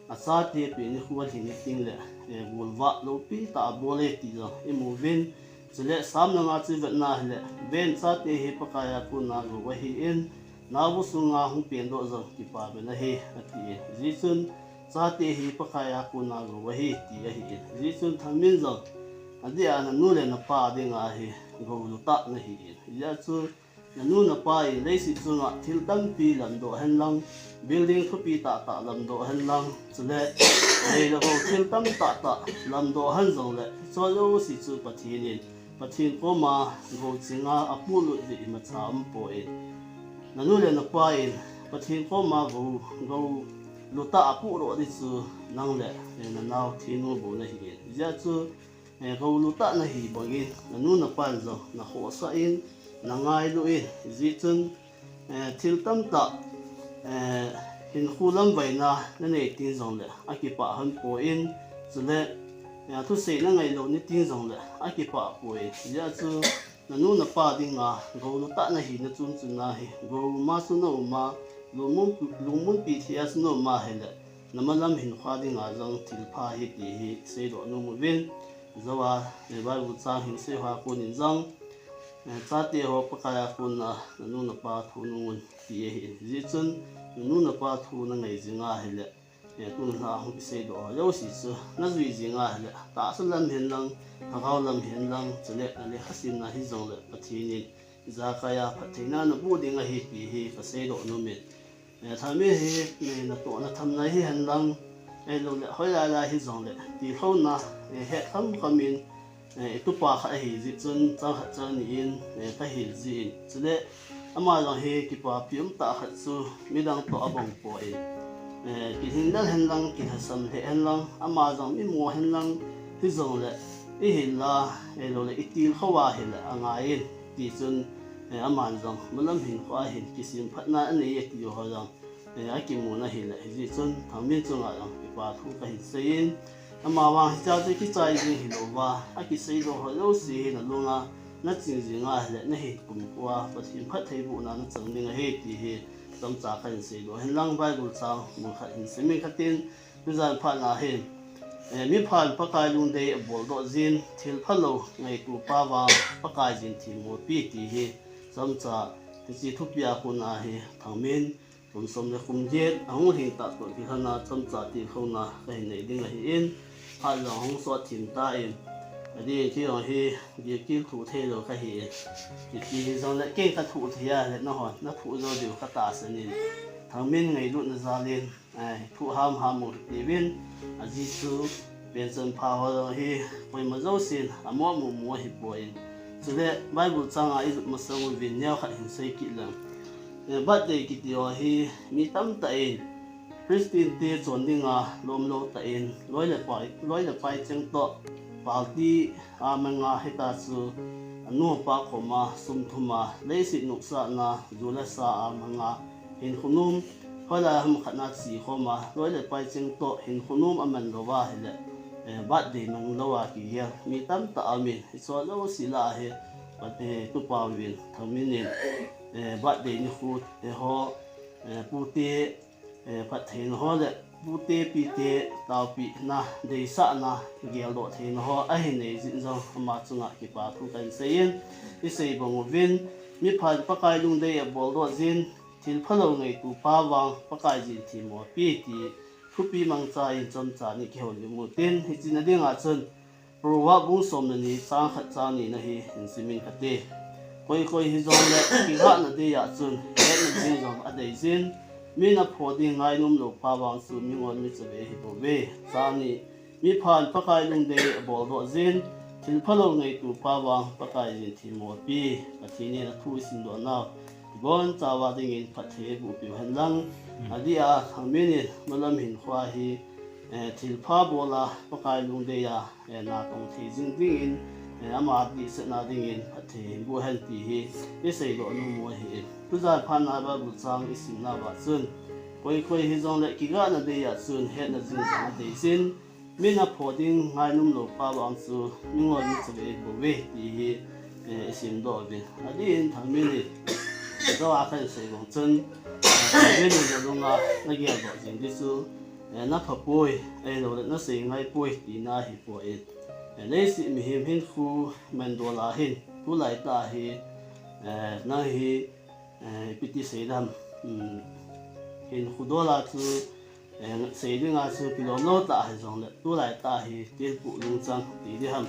achate pen nikho alhin na tengle, eh, golvah loupitah abol e ti jong imuvin, chule Sam nga chu ivetna hile, ven, chate hi Pakai a kona gou ahin, naobu sunga hung pendoh jong kipaman ahi atin, hijeh chun chate hi Pakai a kona gou ahi ti ahin, hijeh chun Thangmin jong adeh a nanu le napa dinga hi gou lutah nahin, hijeh a chu nanu napa in leiset chunga thil tampi lamdoh henlang, building thupi tahtah lamdoh henlang, chule nei le gou thil tamtah tah lamdoh hen jongle, hiche jouse chu Pathen in, Pathen koma gou chinga apohlut ding imacha umpoi. Nanu le napa in Pathen koma gou, gou lutah apohdoh ding chu nang le, eh, nanao thinu bou nahin, hijeh a chu, eh, gou lutah nahi bangin nanu napan jong nakhohsah in, nangailu in, hijeh chun, eh, thil tamtah, eh, hinkho lamvaina nanei teng jongle akipah lhon poi, chule, eh, thusei nangailou ni teng jongle akipah poi, hijeh a chu nanu napa dinga gou lutah nahina chun chun ahi, gou ma chu nauma, lungmon, lungmonpi thei a chu nauma hile, namalam hinkho dinga jong thilpha ahi ti hi seidoh nom uvin, jouva, eh, Bible chang hin seiho a konin jong, eh, chate ho Pakai a kona nanu napa thu nungun ti ahin, hijeh chun nanu napa thu nangai jing ahile, eh, tunlha hung kiseidoh ho jouse chu najui jing ahile, tahsa lam hihen lang, lhagao lam hihen lang, chule nalekhasimna hijongle Pathen in ijakai a phattheina naboh ding ahi ti hi kaseidoh nomin, Eh, thami hi, eh, natohna thamna hihen lang, eh, lo le, hoilai lai hijongle, tilkhouna, eh, het kham kham in, eh, i tupa khat ahi jeh chun, chang khat chang ni in, eh, ka hil jin. Chule, ama jong hi kipapi um tah khat chu, midang toh abang poi. Eh, kihing lel hen lang, kilhasam lheh hen lang, ama jong mimo hen lang, hijongle, i hil la, eh, lo le, i tilkhou a hile, angai in, ti chun, eh, aman jong, malam hinkho a hin, kisemphatna anei e ti ho jong, eh, akimun ahile, hijeh chun, Thangmin chunga jong, kipa thu kahin sei in, ama vang hichea chu kichai jing hilou va, akisei doh ho jouse hi nalunga, naching jing ahile, nahin kumkho a, Pathen phattheibohna nachang ding ahi, ti hi, chomcha kahin sei doh hen lang, Bible chang mun khat hin simin katin, tujan phat na hin, eh, miphan Pakai lungdei abol doh jin, thil phalou ngaito pa vang, Pakai jin themmo ape ti hi, chomcha, hiche thupi a kona hi, Thangmin, kum som le kum get, ahung lhing tah toh kilhona chomcha tilkhouna kahin nei ding ahin, phat jong ahung sot thim tan, adeh in kei jong hi, gilkel thoh thei lou kahi in, kiti hijongle kei kathoh thei a le nahon, nathoh jou diu katahsan in, Thangmin ngailutna jal in, eh, thoh hamham u hitiuvin, ajeh chu, Panchanpha ho jong hi, koima jousen, amo amo mu ahipoi. Chule, Bible chang a i jot masang uvin, neo khat hin sei kit leng. Eh, birthday kiti ho hi, mi tamtah in, Christian te chon dinga, lomlou tah in, loi le pai, loi le pai cheng toh, party a manga hita chu, anu apa khoma, sum thum a, leiset nopsahna, ju le sa a manga, hinkho nom, hoilai ham khat na che khom a, loi le pai cheng toh, hinkho nom aman lou va ahile, eh, birthday mang lou a kigel, mi tamtah aumin, hicheho jouse lah a hi, eh, tupa uvin, Thangmin in, eh, birthday nikho, eh, ho, eh, pute, eh, phattheina ho le, pute pite, taopina, deisahna, geldoh theina ho, ahin nei jeh in jong, ama chunga kipa thu kahin sei in, i sei bang uvin, miphan Pakai lungdei abol doh jin, thil phalou ngaito pa vang, Pakai jin themmo ape ti, thupi mangcha in chomcha ni kihoulim utin, hiche na dinga chun, Proverb bung som le ni, chang khat chang ni na hi, hin simin kate. Koi koi hijongle, kigahna dei a chun, hetna ding jong adei jin, min apho ding ngainom lou pa vang chu, mingol mi chavei ahi bouve. Chang ni, miphan Pakai lungdei abol doh jin, thil phalou ngaito pa vang, Pakai jin themmo ape, Pathen in athu i simdoh nau, ibonchauva dingin phatthei eiboh peh u hen lang. Adeh a, Thangmin in, malam hinkho a hi, eh, thilpha bol a, Pakai lungdei a, eh, natong thei jing dingin, eh, ama dihsetna dingin, phatthei eiboh hen ti hi, i seidoh nom u ahi. Tujan phat na Bible chang i simna uva chun, koi koi hijongle kigahna dei a chun, hetna ding jong adei jin, min apho ding ngainom lou pa vang chu, mingol mi chavei ahi bouve ti hi, eh, i simdoh uvin. Adeh in Thangmin in, jou a kahin sei bang chun, eh, Thangmin in nalunga, nageldoh jing ding chu, eh, napha poi, ahilou le nasei ngai poi tina ahipoi. Eh, leiset mihem hinkho mandol a hin, tulai tah a hi, eh, nang hi, eh, ipi ti sei ding ham, um, hinkho dol a chu, eh, sei dinga chu kilom lou tah hijongle, tulai tah hi, tilpeh lungchang ti ding ham.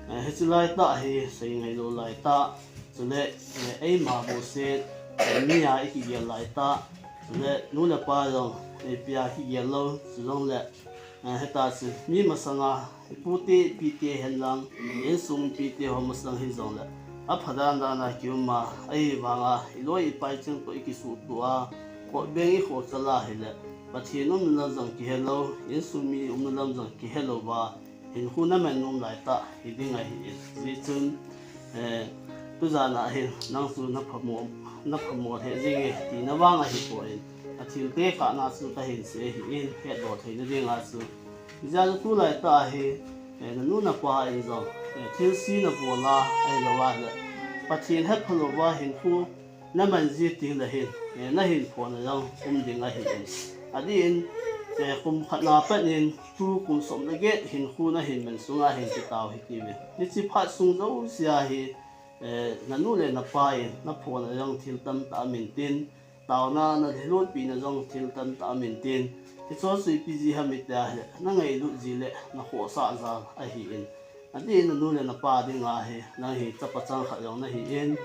Eh, hiche lai tah hi, sei ngailou lai tah, chule, eh, eima bouseh, eh, mi a i kigel lai tah, chule nu le pa jong, eh, ipi a kigel lou, chujongle, eh, hita chu, mi masanga, i pute, i pite hen lang, insung mipite ho masang hijongle, apha dan dan a kium a, ahivanga, i loi i pai cheng toh i kisuhtoh a, khohbeng i khohchal a hile, Pathen umna lam jong kihelou, insung mi umna lam jong kihelou va, hinkho naman nom lai tah hi ding ahi in. Hijeh chun, eh, tujan a hin nang chu naphamo, naphamo lheh jing e tina vang ahipoi. Athil tekahna chu kahin sei ahi in, hetdoh theina dinga chu. Hijeh a chu tulai tah a hi, eh, nanu napa in jong, eh, thilse nabol a, ahilou a le, Pathen hepha louva hinkho naman ji teng le hin, eh, nahin phona jong um ding ahi in. Adeh in, eh, kum khat na pat in, tu kum som le get hinkho nahin man sunga hin kitao hitiuvin. Hiche phat sung jouse a hi, eh, nanu le napa in, naphona jong thil tamtah aum intin, taona nalhilutpina jong thil tamtah aum intin, hicheho chu ipi jeh ham itia hile, nangailut ji le, nakhohsah jal ahi in. Adeh in nanu le napa dinga hi, nang hi chapa chang khat jong nahi in,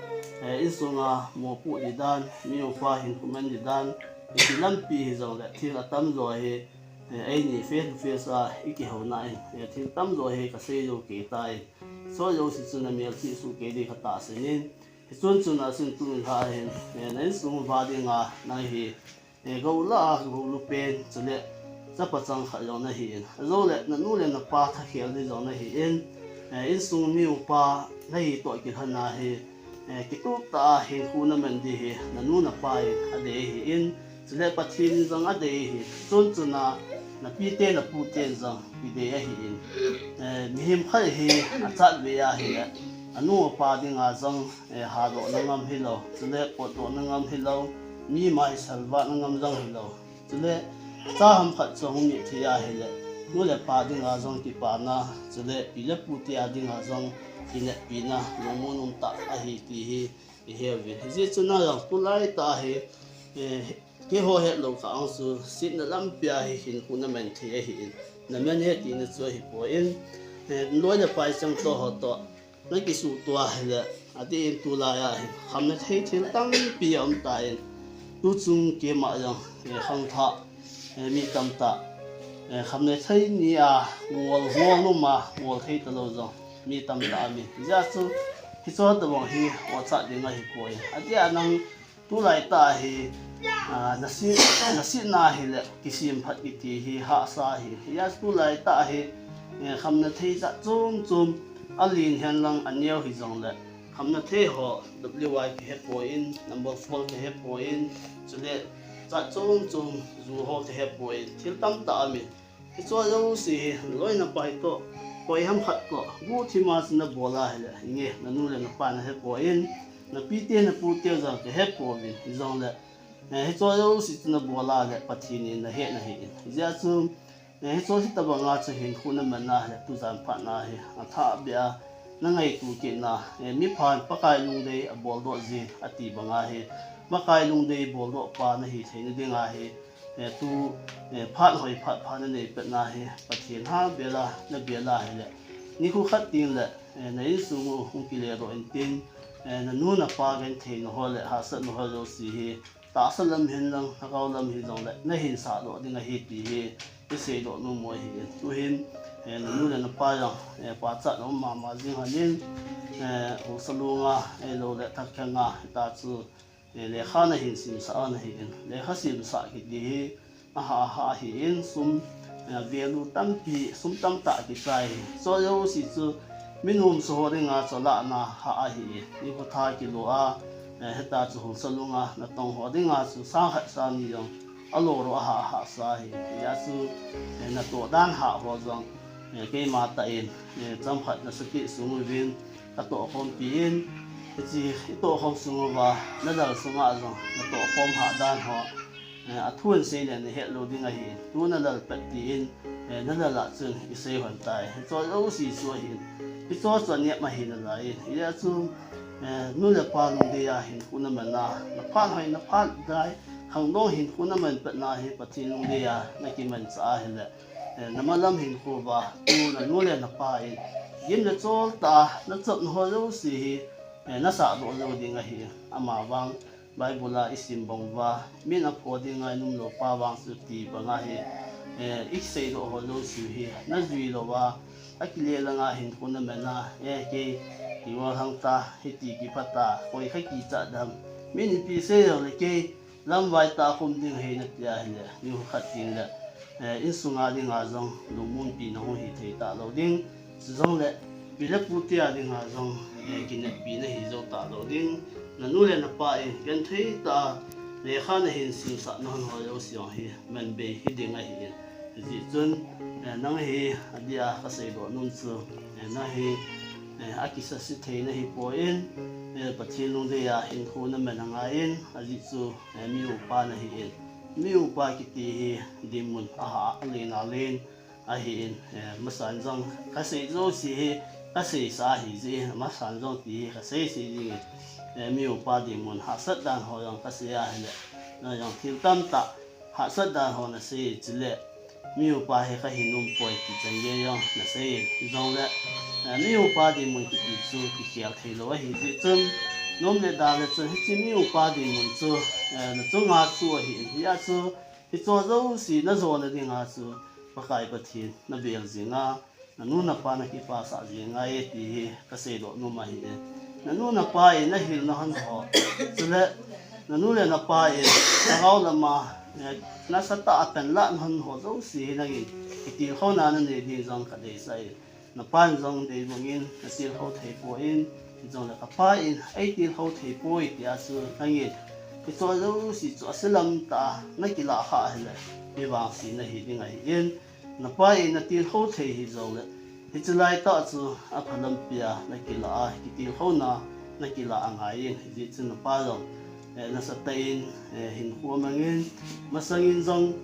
eh, insunga mopoh ding dan, mi upa hinkho man ding dan, Ipi lampi hijongle thil atamjo hi, eh, eini face to face a ikihouna in, eh, thil tamjo hi kasei jou kei tai. Hicheho jouse chu namelchih soh kei ding katahsan in. Hichun chun asun tun lha hin, eh, na insung uva dinga nang hi, eh, gou lah a gou lupen, chule chapa chang khat jong nahi in. Ajole nanu le napa thakhel ding jong nahi in. Eh, insung mi upa nahi toh kilhon a hi, eh, kitup tah a hinkho naman ding hi nanu napa in adei ahi in. Chule Pathen in jong adei ahi. Chun chun a napite napute in jong kidei ahi in. Eh, mihem khat hi achat ve ahile anu apa dinga jong, eh, hadoh na ngam hilou, chule potdoh na ngam hilou, mi mai salvah na ngam jong hilou. Chule cha ham khat chu ahung nit thei ahile, nu le pa dinga jong kipana, chule pi le pute a dinga jong kinepna, lungmon um tah ahi ti hi iheuvin. Hijeh chun a jong tulai tah hi, eh, keiho hetlou kah a chu setna lampi a hi hinkho naman thei ahi in, naman e tina chu ahipoi in, eh, loi le pai chang toh ho toh nakisuhto ahile, adeh in tulai a hin khamna thei thil tampi aum tan, tuchung keima jong, eh, khangthah, eh, mi tamtah, eh, khamna thei ni a ngol, ngol nom a ngol thei talou jong mi tamtah aumin. Hijeh chun hicheho tobang hi ocha ding ahipoi. Adeh a nang tulai tah hi, ah, naset, nasetna hile kisem phat kiti hi hahsa ahi. Hijeh chun tulai tah hi, eh, khamna thei jat chom chom, alen henlang aneo hijongle, khamna thei ho, W Y kahepoi in, number four kahepoi in, chule jat chom chom, ju ho kahepoi in, thil tamtah aumin. Hicheho jouse hi naloi napai toh, koi ham khat toh guhthim a chu nabol ahile, inge, nanu le napa nahepoi in, napite napute jong kahepouvin, hijongle, eh, hicheho jouse chu nabol ahile Pathen in nahet nahi in. Hijeh chun, eh, hicheho hitobang a chu hinkho naman ahile, tujan phat na hi athahbeh a nangaito kitna, eh, miphan Pakai lungdei aboldoh jin ati banga hi, Pakai lungdei boldoh pa nahi theina dinga hi, eh, tu, eh, phat hoi phat pha nanei petna hi Pathen ha bel a nabel ahile, nikho khat tengle, eh, na insung u hung kiledoh intin, eh, nanu napa gentheina ho le hahsatna ho jouse hi tahsa lam henlang, lhagao lam hijongle nahin sahdoh ding ahi ti hi iseidoh nom u ahi. Tuhin, eh, nanu le napa jong, eh, pachatna um mama jing hon in, eh, Hausalung a, eh, loule Thakheng a, hita chu, eh, lekha nahin simsah a nahi in. Lekha simsah kiti hi ahah, ahah ahi in, sum, eh, value tampi, sum tamtah kichai ahi. Hicheho jouse chu mi nomsa ho dinga chu alahna hah ahi in. Nikho tha kilo a, eh, hita chu Hausalung a natong ho dinga chu sang khat sang ni jong alo lou ahah, ahahsa ahi. Hijeh chun, eh, natoh dan hah ho jong, eh, keima tah in, eh, chomkhat nasatah sung uvin katoh khompi in, hiche itoh khom sung uva nalal sunga jong natoh khom hah dan ho, eh, athu in seile nahet lou ding ahi. Tu nalal pet tin, eh, nalal a chun isei hon tai. Hicheho jouse chu ahin, hicheho chu anep ahi nalai in. Hijeh chun, eh, nu le pa lungdei a hinkho naman a, naphat hoi naphat dai, khangdong hinkho naman petna hi Pathen lungdei a nakimanchah ahile, eh, namalam hinkho uva, tu nanu le napa in gim le chol tah a nachopna ho jouse hi, eh, nasahdoh jou ding ahi. Amavang Bible a isim bang uva, min apho dinga inum lou pa vang chu ti banga hi, eh, iseidoh ho jouse hi najui louva, akile langa hinkho naman a, eh, kei kigol hang ta, hiti kiphat ta, koi kha kichat dam, min ipi sei jongle kei lamvai tah a khum ding ahi nati ahile, nikho khat tengle, eh, insunga dinga jong lungmonpi nahung hithei talou ding. Chujongle pi le pute a dinga jong, eh, kinepna hijou talou ding. Nanu le napa in genthei tah a lekha nahin simsah nahon ho jouse jong hi manbei hiding ahi in. Hijeh chun, eh, nang hi adeh a kaseidoh nom chu, eh, nang hi, eh, akisase thei nahipoi in, eh, Pathen lungdei a hinkho naman angai in, ajeh chu, eh, mi upa nahi in. Mi upa kiti hi dinmun ahah, alen alen ahi in, eh, masan jong kasei jouse hi kaseisa ahi jeh in, masan jong ti hi kasei sei jing in, eh, mi upa dinmun hahsat dan ho jong kasei ahile, nang jong thil tamtah hahsat dan ho nasei chule, mi upa hi kahin um poi ti chan gei jong nasei in, hijongle, eh, mi upa dinmun kiti chu kikhel theilou ahi jeh chun, nom le dan le chun hiche mi upa dinmun chu, eh, na chunga chu ahi in. Hijeh chun, hiche jouse na jona dinga chu, Pakai Pathen na bel jinga, na nu na pa na kipasah jinga e ti hi ka seidoh nom ahi e. Na nu na pa in na hilna hon ho, chule na nu le na pa in na gao lama, eh, nasatah a panlah na hon ho jouse hi nangin kitilkhouna na nei ding jong ka deisah e. Na pan jong dei bangin na tilkhou thei poi, hijongle ka pa in ei tilkhou thei poi tia chu nangin hiche jouse chu ase lam tah a na kilah kha hile, mi vangse na hi ding ahi in, na pa in na tilkhou thei hijongle, hiche lai tah chu apha lampi a na kilah a, kitilkhouna na kilah angai in, hijeh chun na pa jong, eh, nasatah in, eh, hinkho amangin, masangin jong,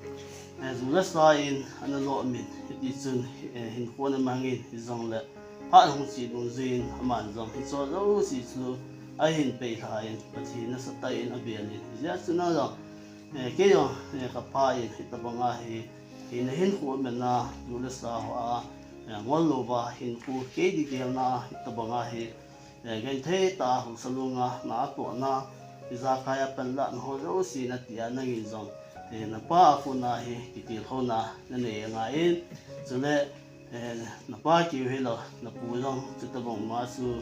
eh, ju le sa in ana lom in, hiti chun, eh, hinkho ana mangin, hijongle, phat hung che dungjuiyin, aman jong hiche jouse chu ahin peilha in, Pathen nasatah in abel in, hijeh chun nang jong, eh, kei jong, eh, ka pa in hitabanga hi, hi na hinkho aman a, ju le sa hoa, eh, ngol louva hinkho kei ding gelna hitabanga hi, eh, genthei tah a hausa lunga na atohna, ijakai a panlah na ho jouse na tia nangin jong, eh, na pa a kona hi kitilkhouna na nei angai in, chule, eh, na pa keu hilou, na pu jong chutabang ma chu,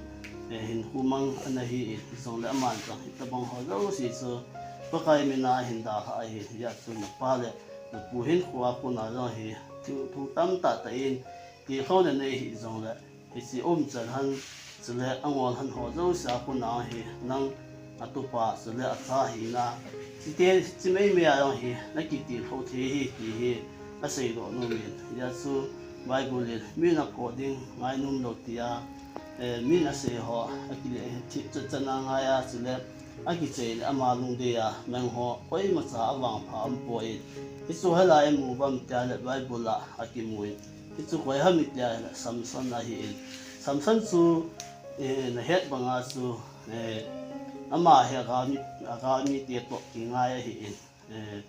eh, hinkho mang ana hi in, hijongle aman jong hitabang ho jouse chu Pakai mina ahin dalha ahi, hijeh chun na pa le na pu hinkho a kona jong hi thu, thu tamtah tah in tilkhouna nei hijongle, hiche umchan hon, chule angol hon ho jouse a kona hi nang atupa chule acha hina, chite, chi meimei a jong hi na kitilkhou thei hi ti hi ka seidoh nom in. Hijeh chun Bible in min aphoh ding ngainom lou tia, eh, min asei ho akile, thi chan chan a ngai a, chule akichai le ama lungdei a mang ho koimacha avangpha aumpoi. Hichu hoilai a imu uvem tia le Bible a akimu in. Hichu koi ham itia hile Samson ahi in. Samson chu, eh, na het banga chu, eh, ama hi agalmi, agalmite toh kingai ahi in. Eh,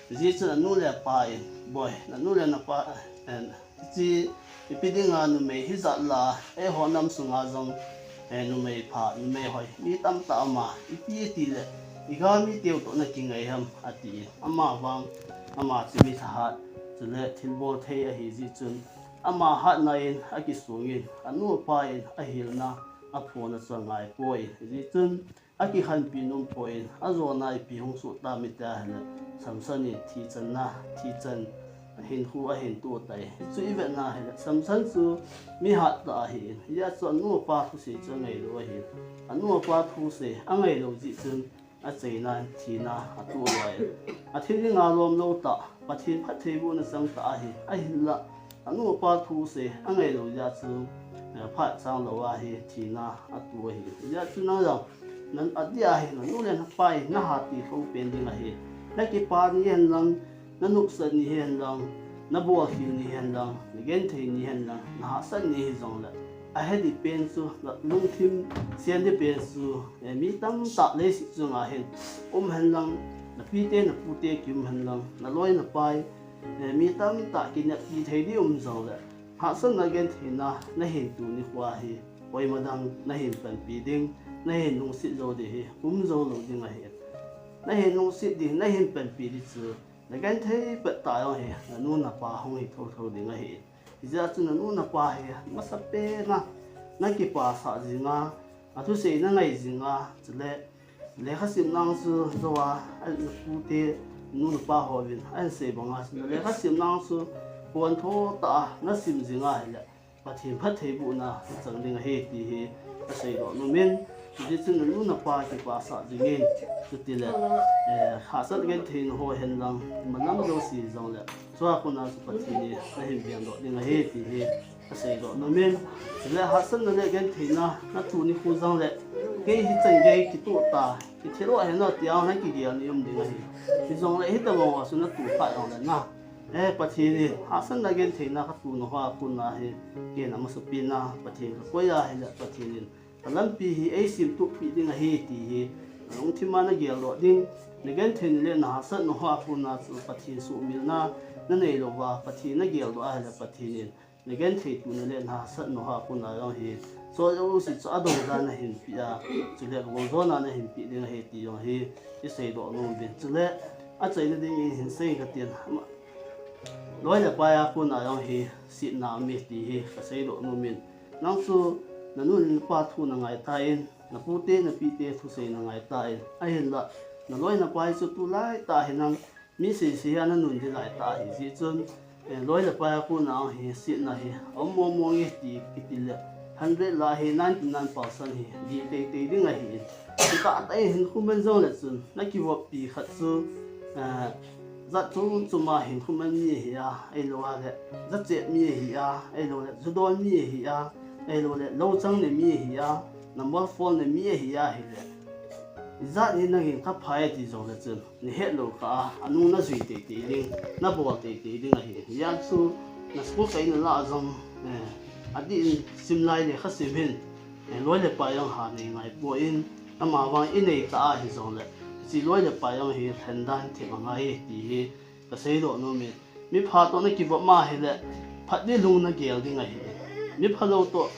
hijeh chun anu le apa in, boi, na nu le na pa, eh, hiche ipi dinga numei hijat la, eiho nam sunga jong, eh, numei pha, numei hoi, mi tamtah ama, ipi iti le, igalmiteu toh na kingai ham, ati in. Ama vang, ama chu mi thahat, chule thilbol thei ahi jeh chun, ama hatna in akisung in, anu apa in ahilna, aphona chu angai poi, hijeh chun, akikhenpi nom poi, ajona ipi hung soh tam itia hile, Samson in thi channa, thi chan, hinkho ahin toh tai. Hichu ivetna hile, Samson chu mi hattah ahi in, hijeh chun anu apa thusei chu angailou ahi. Anu apa thusei angailou jeh chun, achaina in thina atoh loi. Athil dinga lom lou tah, Pathen phattheibohna chang tah ahi, ahinla, anu apa thusei angailou jeh chun, eh, phat chang lou a hi thina atoh ahi. Hijeh chun nang jong, nan adeh a hi, na nu le na pa in naha tilkhou pen ding ahi. Na kipa ni hen lang, na nopsah ni hen lang, na bolkhel ni hen lang, na genthei ni hen lang, na hahsat ni hijongle, ahe ding pen chu, na lungthim sen ding pen chu, eh, mi tamtah leiset chunga hin um hen lang, na pite na pute kium hen lang, na loi na pai, eh, mi tamtah kineppi thei ding um jongle, hahsatna gentheina nahin toh nikho hi, koima dang nahin panpi ding, nahin lungset jou ding hi um jou lou ding ahi. Nahin lungset ding, nahin panpi ding chu, na genthei pettah jong hi, na nu na pa hung hi thotho ding ahi. Hijeh chun na nu na pa hi, masapen a, na kipasah jinga, athusei na ngai jinga, chule, lekhasim nang chu jou a, na pute, nu na pa hovin, ahin sei banga chu, lekhasim nang chu, pontho tah a, na sim jinga hile, Pathen phattheibohna chang ding ahi ti hi ka seidoh nom in, hijeh chun na nu na pa kipasah jingin, chutile, eh, hahsat gentheina ho hen lang, imalam jouse jongle, chua kona chu Pathen in nahin vengdoh ding ahi ti hi ka seidoh nom in, chule hahsatna le gentheina natoh nikho jongle, kei hichan gei kitoh ta, kithilou hen lang tia nakigel ni um ding ahi. Hijongle hitobang a chu natoh kha jongle na, eh, Pathen in hahsatna gentheina katoh nau a kona hi, ken amasapen a Pathen kakoi ahile Pathen in kalampi hi eisemtohpeh ding ahi ti hi, nalungthim a nageldoh ding, nagentheina le nahahsatna hoa kona chu Pathen suhmilna nanei louva, Pathen nageldoh ahile Pathen in na genthei tuna le na hahsatna ho a kona jong hi, choi jouse chu adongdan nahin peh a, chule goljona nahin peh ding ahi ti jong hi iseidoh nom uvin. Chule achaina dingin hinsei katin, loi le pai a kona jong hi setna aume ti hi kaseidoh nom in. Nang chu nanu le napa thu nangai tan, napute napite thusei nangai tan, ahinla naloi napai chu tulaitah hi nang mi seisei a nanun ding laitah ahi jeh chun, loi le pai a kona hi setna hi aum mong mong e ti kitile, hundred lah a hi ninety nine percent hi dih teitei ding ahi. Chutah tah in hinkho man jongle chun nakivoppi khat chu jat chom chom a hinkho man mi ahi a, ahiloule jachet mi ahi a, ahiloule judon mi ahi a, ahiloule louchang nei mi ahi a, number four nei mi ahi a, ahile ijat hi nangin kaphai ti jongle chun nahetlou kah a, anung najui teitei ding, nabol teitei ding ahi. Hijeh chun na school kaina lah a jong adih in simlai lekha sim hin, loi le pai jong ha nei ngaipoi, amavang inei kah a hijongle hiche loi le pai jong hi lhendan thip angai e ti hi kaseidoh nom in. Mipha toh nakivop ma hile phatdi lung nagel ding ahi. Miphalou toh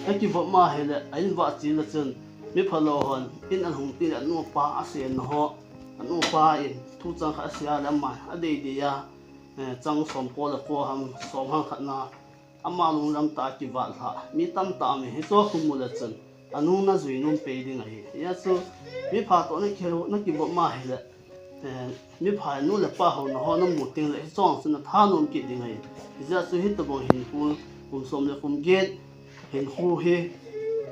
nakivop ma hile a invah chil a chun, miphalou hon in ahung tile anupa asenna ho, anupa in thuchang khat asei a le aman adeidei a, chang somko le ko ham, som ham khat na ama lunglam tah a kivatlhah mi tamtah aume, hicheho khu mu le chun anung najui nom pei ding ahi. Hijeh chun mipha toh nakivop ma hile, mipha nu le pa houna ho namu tengle hicheho chu nathanom kit ding ahi. Hijeh chun hitobang hinkho, kum som le kum get hinkho hi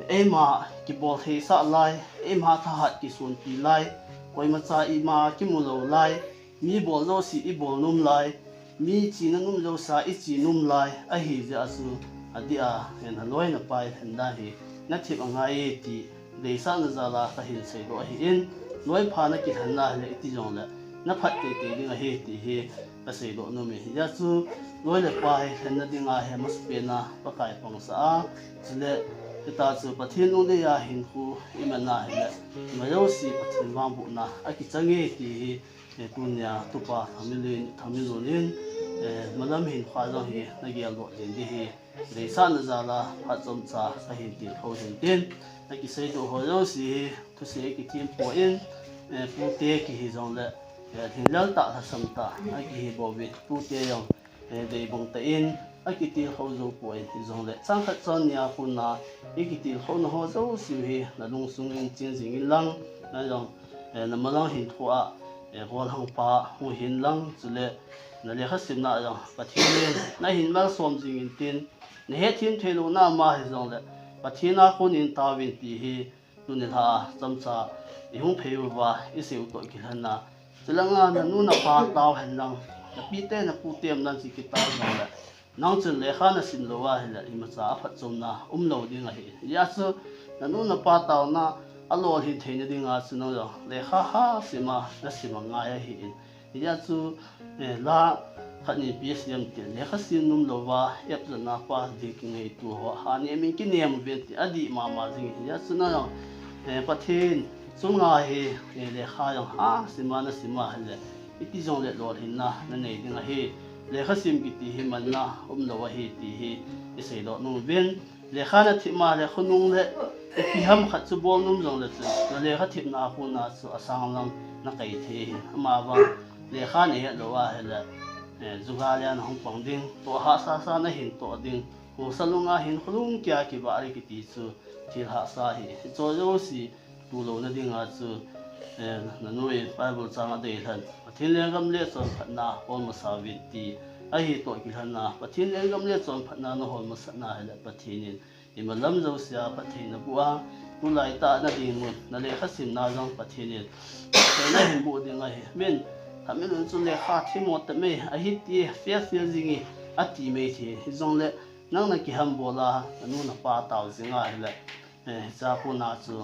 eima kibol theisah lai, eima thahat kisonpi lai, koimacha ima kimu lou lai, mi bol jouse ibol nom lai, mi chena nom jouse a iche nom lai ahijeh a chu, adih a naloi napai lhendan hi nathip angai e ti deisahna jal a kahin seidoh ahin. Loipha nakilhen na hile iti jongle naphat teitei ding ahi ti hi kaseidoh nom e. Hijeh chun loi le pai lhenna dinga hi amasapen a Pakai pangsah a, chule hitia chu Pathen lungdei a hinkho iman a hile ima jouse Pathen vangbohna akichang e ti hi tunia Tupa Thangminlun in malam hinkho jong hi nageldoh jeng ding hi deisahna jal a phat chomcha kahin tilkhou hin tin, akiseidoh ho jouse hi thusei kithem poi, pute kihi jongle lhinglel tah lhasam tah akihi bouvin, pute jong deibang tah in akitilkhou jou poi, hijongle chang khat chang ni a kona ikitilkhouna ho jouse hi nalungsung in ching jing inlang, nang jong namalam hinkho a golhangpa hung hi'n lang, chule nalekha simna jong Pathen in nahin malsom jing intin, nahetthem theilouna ma hijongle Pathen a konin taovin ti hi tuni lha a chomcha ihung phei uva iseiu toh kilhon a, chulanga nanu napa tao henlang, napite napute umdan chu kitao jongle, nang chun lekha nasim lou ahile imacha aphatchomna umlou ding ahi. Hijeh chun nanu napa taona alolhin theina dinga chu nang jong lekha hasim a nasim angai ahin. Hijeh chun la khat ni pi sem tin, lekha sim nom louva app jana pass ding kingaito ho, ha nem in kinem uvin ti adih mama jing. Hijeh chun nang jong Pathen chunga hi lekha jong hasim a nasim ahile iti jongle lolhinna nanei ding ahi. Lekha sim kiti hi manna umlou ahi ti hi iseidoh nom uvin. Lekha nathip ma le khonung le ipi ham khat chu bol nom jongle chun nalekha thipna a kona chu asang lang nakai thei ahi. Amavang lekha nahet lou ahile jugal a nahung pang ding, toh hahsa sa nahin toh ding, husa lunga hin kholung kia kivah le kiti chu thil hahsa ahi. Hicheho jouse tulouna dinga chu nanu in Bible chang adeilhen, Pathen lenggam le chonphatna hol masa uvin ti ahi toh kilhon a, Pathen lenggam le chonphatna nahol masat na hile Pathen in imalam jouse a phatthei naboh a, tulaitah a nadinmun nalekha simna jong Pathen in phatthei nahin boh ding ahi. Min, Thangminlun chu lekha themmo tah mai ahi ti, fail fail jing e ati mai thei. Hijongle nang nakihambol a nanu napa tao jing ahile hichea kona chu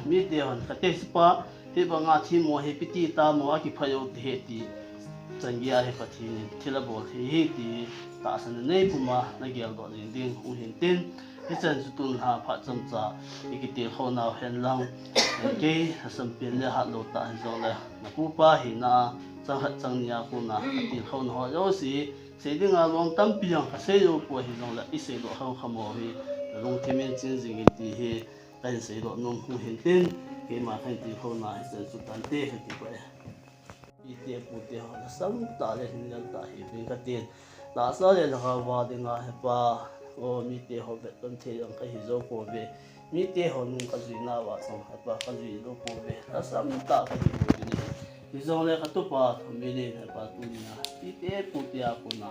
mite hon kate sipa hibanga themmo hi ipi ti tamo akiphai u ti hi ti, chan geiya hi Pathen in thil abol thei ahi ti tahsanna nei puma nageldoh jing ding u hintin, Hichan chu tun lha phat chomcha ikitilkhou nau hen lang, kei lhasam pen le hat lou tah hijongle, napupa hina a chang khat chang ni a kona tilkhou nau ho jouse, sei dinga lom tampi jong kasei jou poi, hijongle isei lou kham kham ho hi nalungthim in ching jing in ti hi kahin sei lou nom hung hin tin, keima kahin tilkhou na hichan chu tante kati poi. Ite pute ho lhasam tah le lhinglel tah hiuvin katin. Tahsa le lhagao a dinga hepa, o mite ho vetton thei jong kahi jou pouve. Mite ho nung kajui nauva jong hepa kajui jou pouve. Lhasam tah kahi pouvin ahi. Hijongle katupa Thangmin in hepa tunia ite pute a kona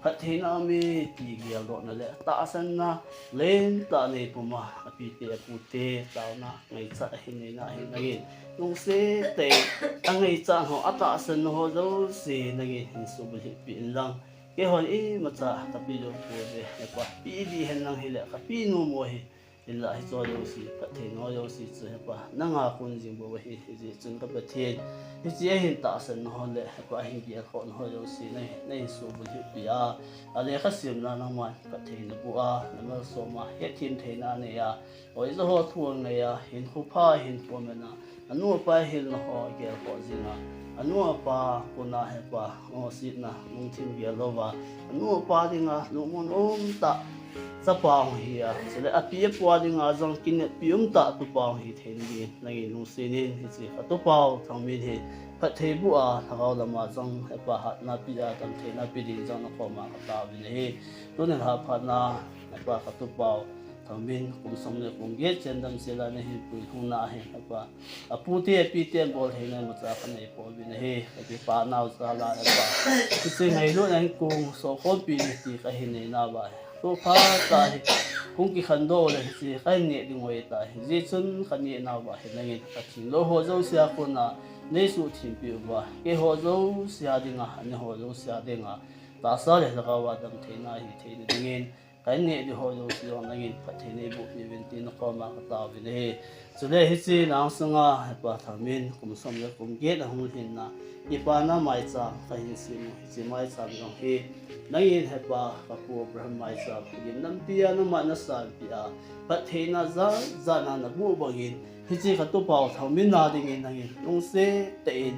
phattheina aume ti geldohna le tahsanna lentah neipuma, apite apute taona ngaichat ahin neina ahin nangin lungset tah in angaichat ho, atahsan ho jouse nangin hin subulhit peh in lang. Keihon imacha kapeh jou pouve hepa, peh ding hen lang hile kapeh nom u ahi. Hinla hicheho jouse, phattheina ho jouse chu hepa nanga kon jing bou ahi. Hijeh chun ka Pathen, hiche ahin tahsanna ho le hepa ahin gelkhohna ho jouse nahin, nahin subulhit peh a, alekha simna nangman phattheina boh a, namalsom a, hetthem theina anei a, oijo ho thu angai a, hinkho pha hinkho man a, anu apa hilna ho gelkhoh jing a, anu apa kona hepa ngaisetna lungthim gel louva, anu apa dinga lungmon umtah chapa hung hi a, chule api apu a dinga jong kineppi umtah tupa hung hi theina dingin nangin lungset in, hiche katupau Thangmin hi phatthei boh a, lhagao lama jong hepa hatna peh a, damtheina pe ding jong nakoma kataovin ahi. Tuni lha phatna hepa katupau Thangmin kum som le kum get chen damsel a nahin puilhung na hi hepa, apute apite boltheina imacha kanei pouvin ahi. Kakipa nau jal a hepa, hiche ngailutna hinkho sohkhompi ding ti kahin nei nauva hi, tu phat a hi hung kikhandoh le hiche kahin neh ding ahitai. Hijeh chun kaneh nauva hi nangin kathing lou ho jouse a kona neisuhtheng peh uva, keiho jouse a dinga, aneho jouse a dinga tahsa le lhagao a damtheina hitheina dingin, kahin neh ding ho jouse jong nangin phatthei neiboh peh uvin tin nakoma kataovin ahi. Chule hiche nang sunga hepa Thangmin kum som le kum get ahung lhinna, kipana maicham kahin sem u, hiche maicham jong hi nangin hepa kapu Abraham maicham, gimnampi a nangman nasanpeh a, phattheina jat jat a naboh bangin, hiche katupau Thangmin a dingin nangin lungset tah in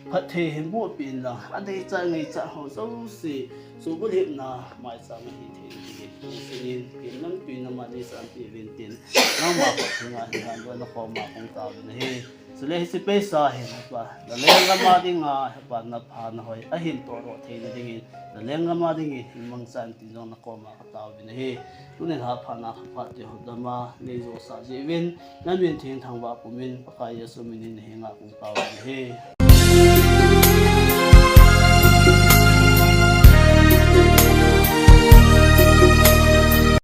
phatthei hin bohpeh in lang, adeichat ngaichat ho jouse subulhitna maicham ahi theina dingin lungset in, gimnampi nangman neisanpeh uvin tin, nangma phattheina hin lhan ding nakoma kataovin ahi. Chule hiche paisa hin hepa nalenggam a dinga hepa napha nahoi ahin tohdoh theina dingin, nalenggam a dingin hin mangchan tin jong nakoma kataovin ahi. Tuni lha phatna kipah tah in hotdam a neijosah jeh uvin, namin thengthang uva pumin Pakai Jesu minin nahenga kataovin ahi.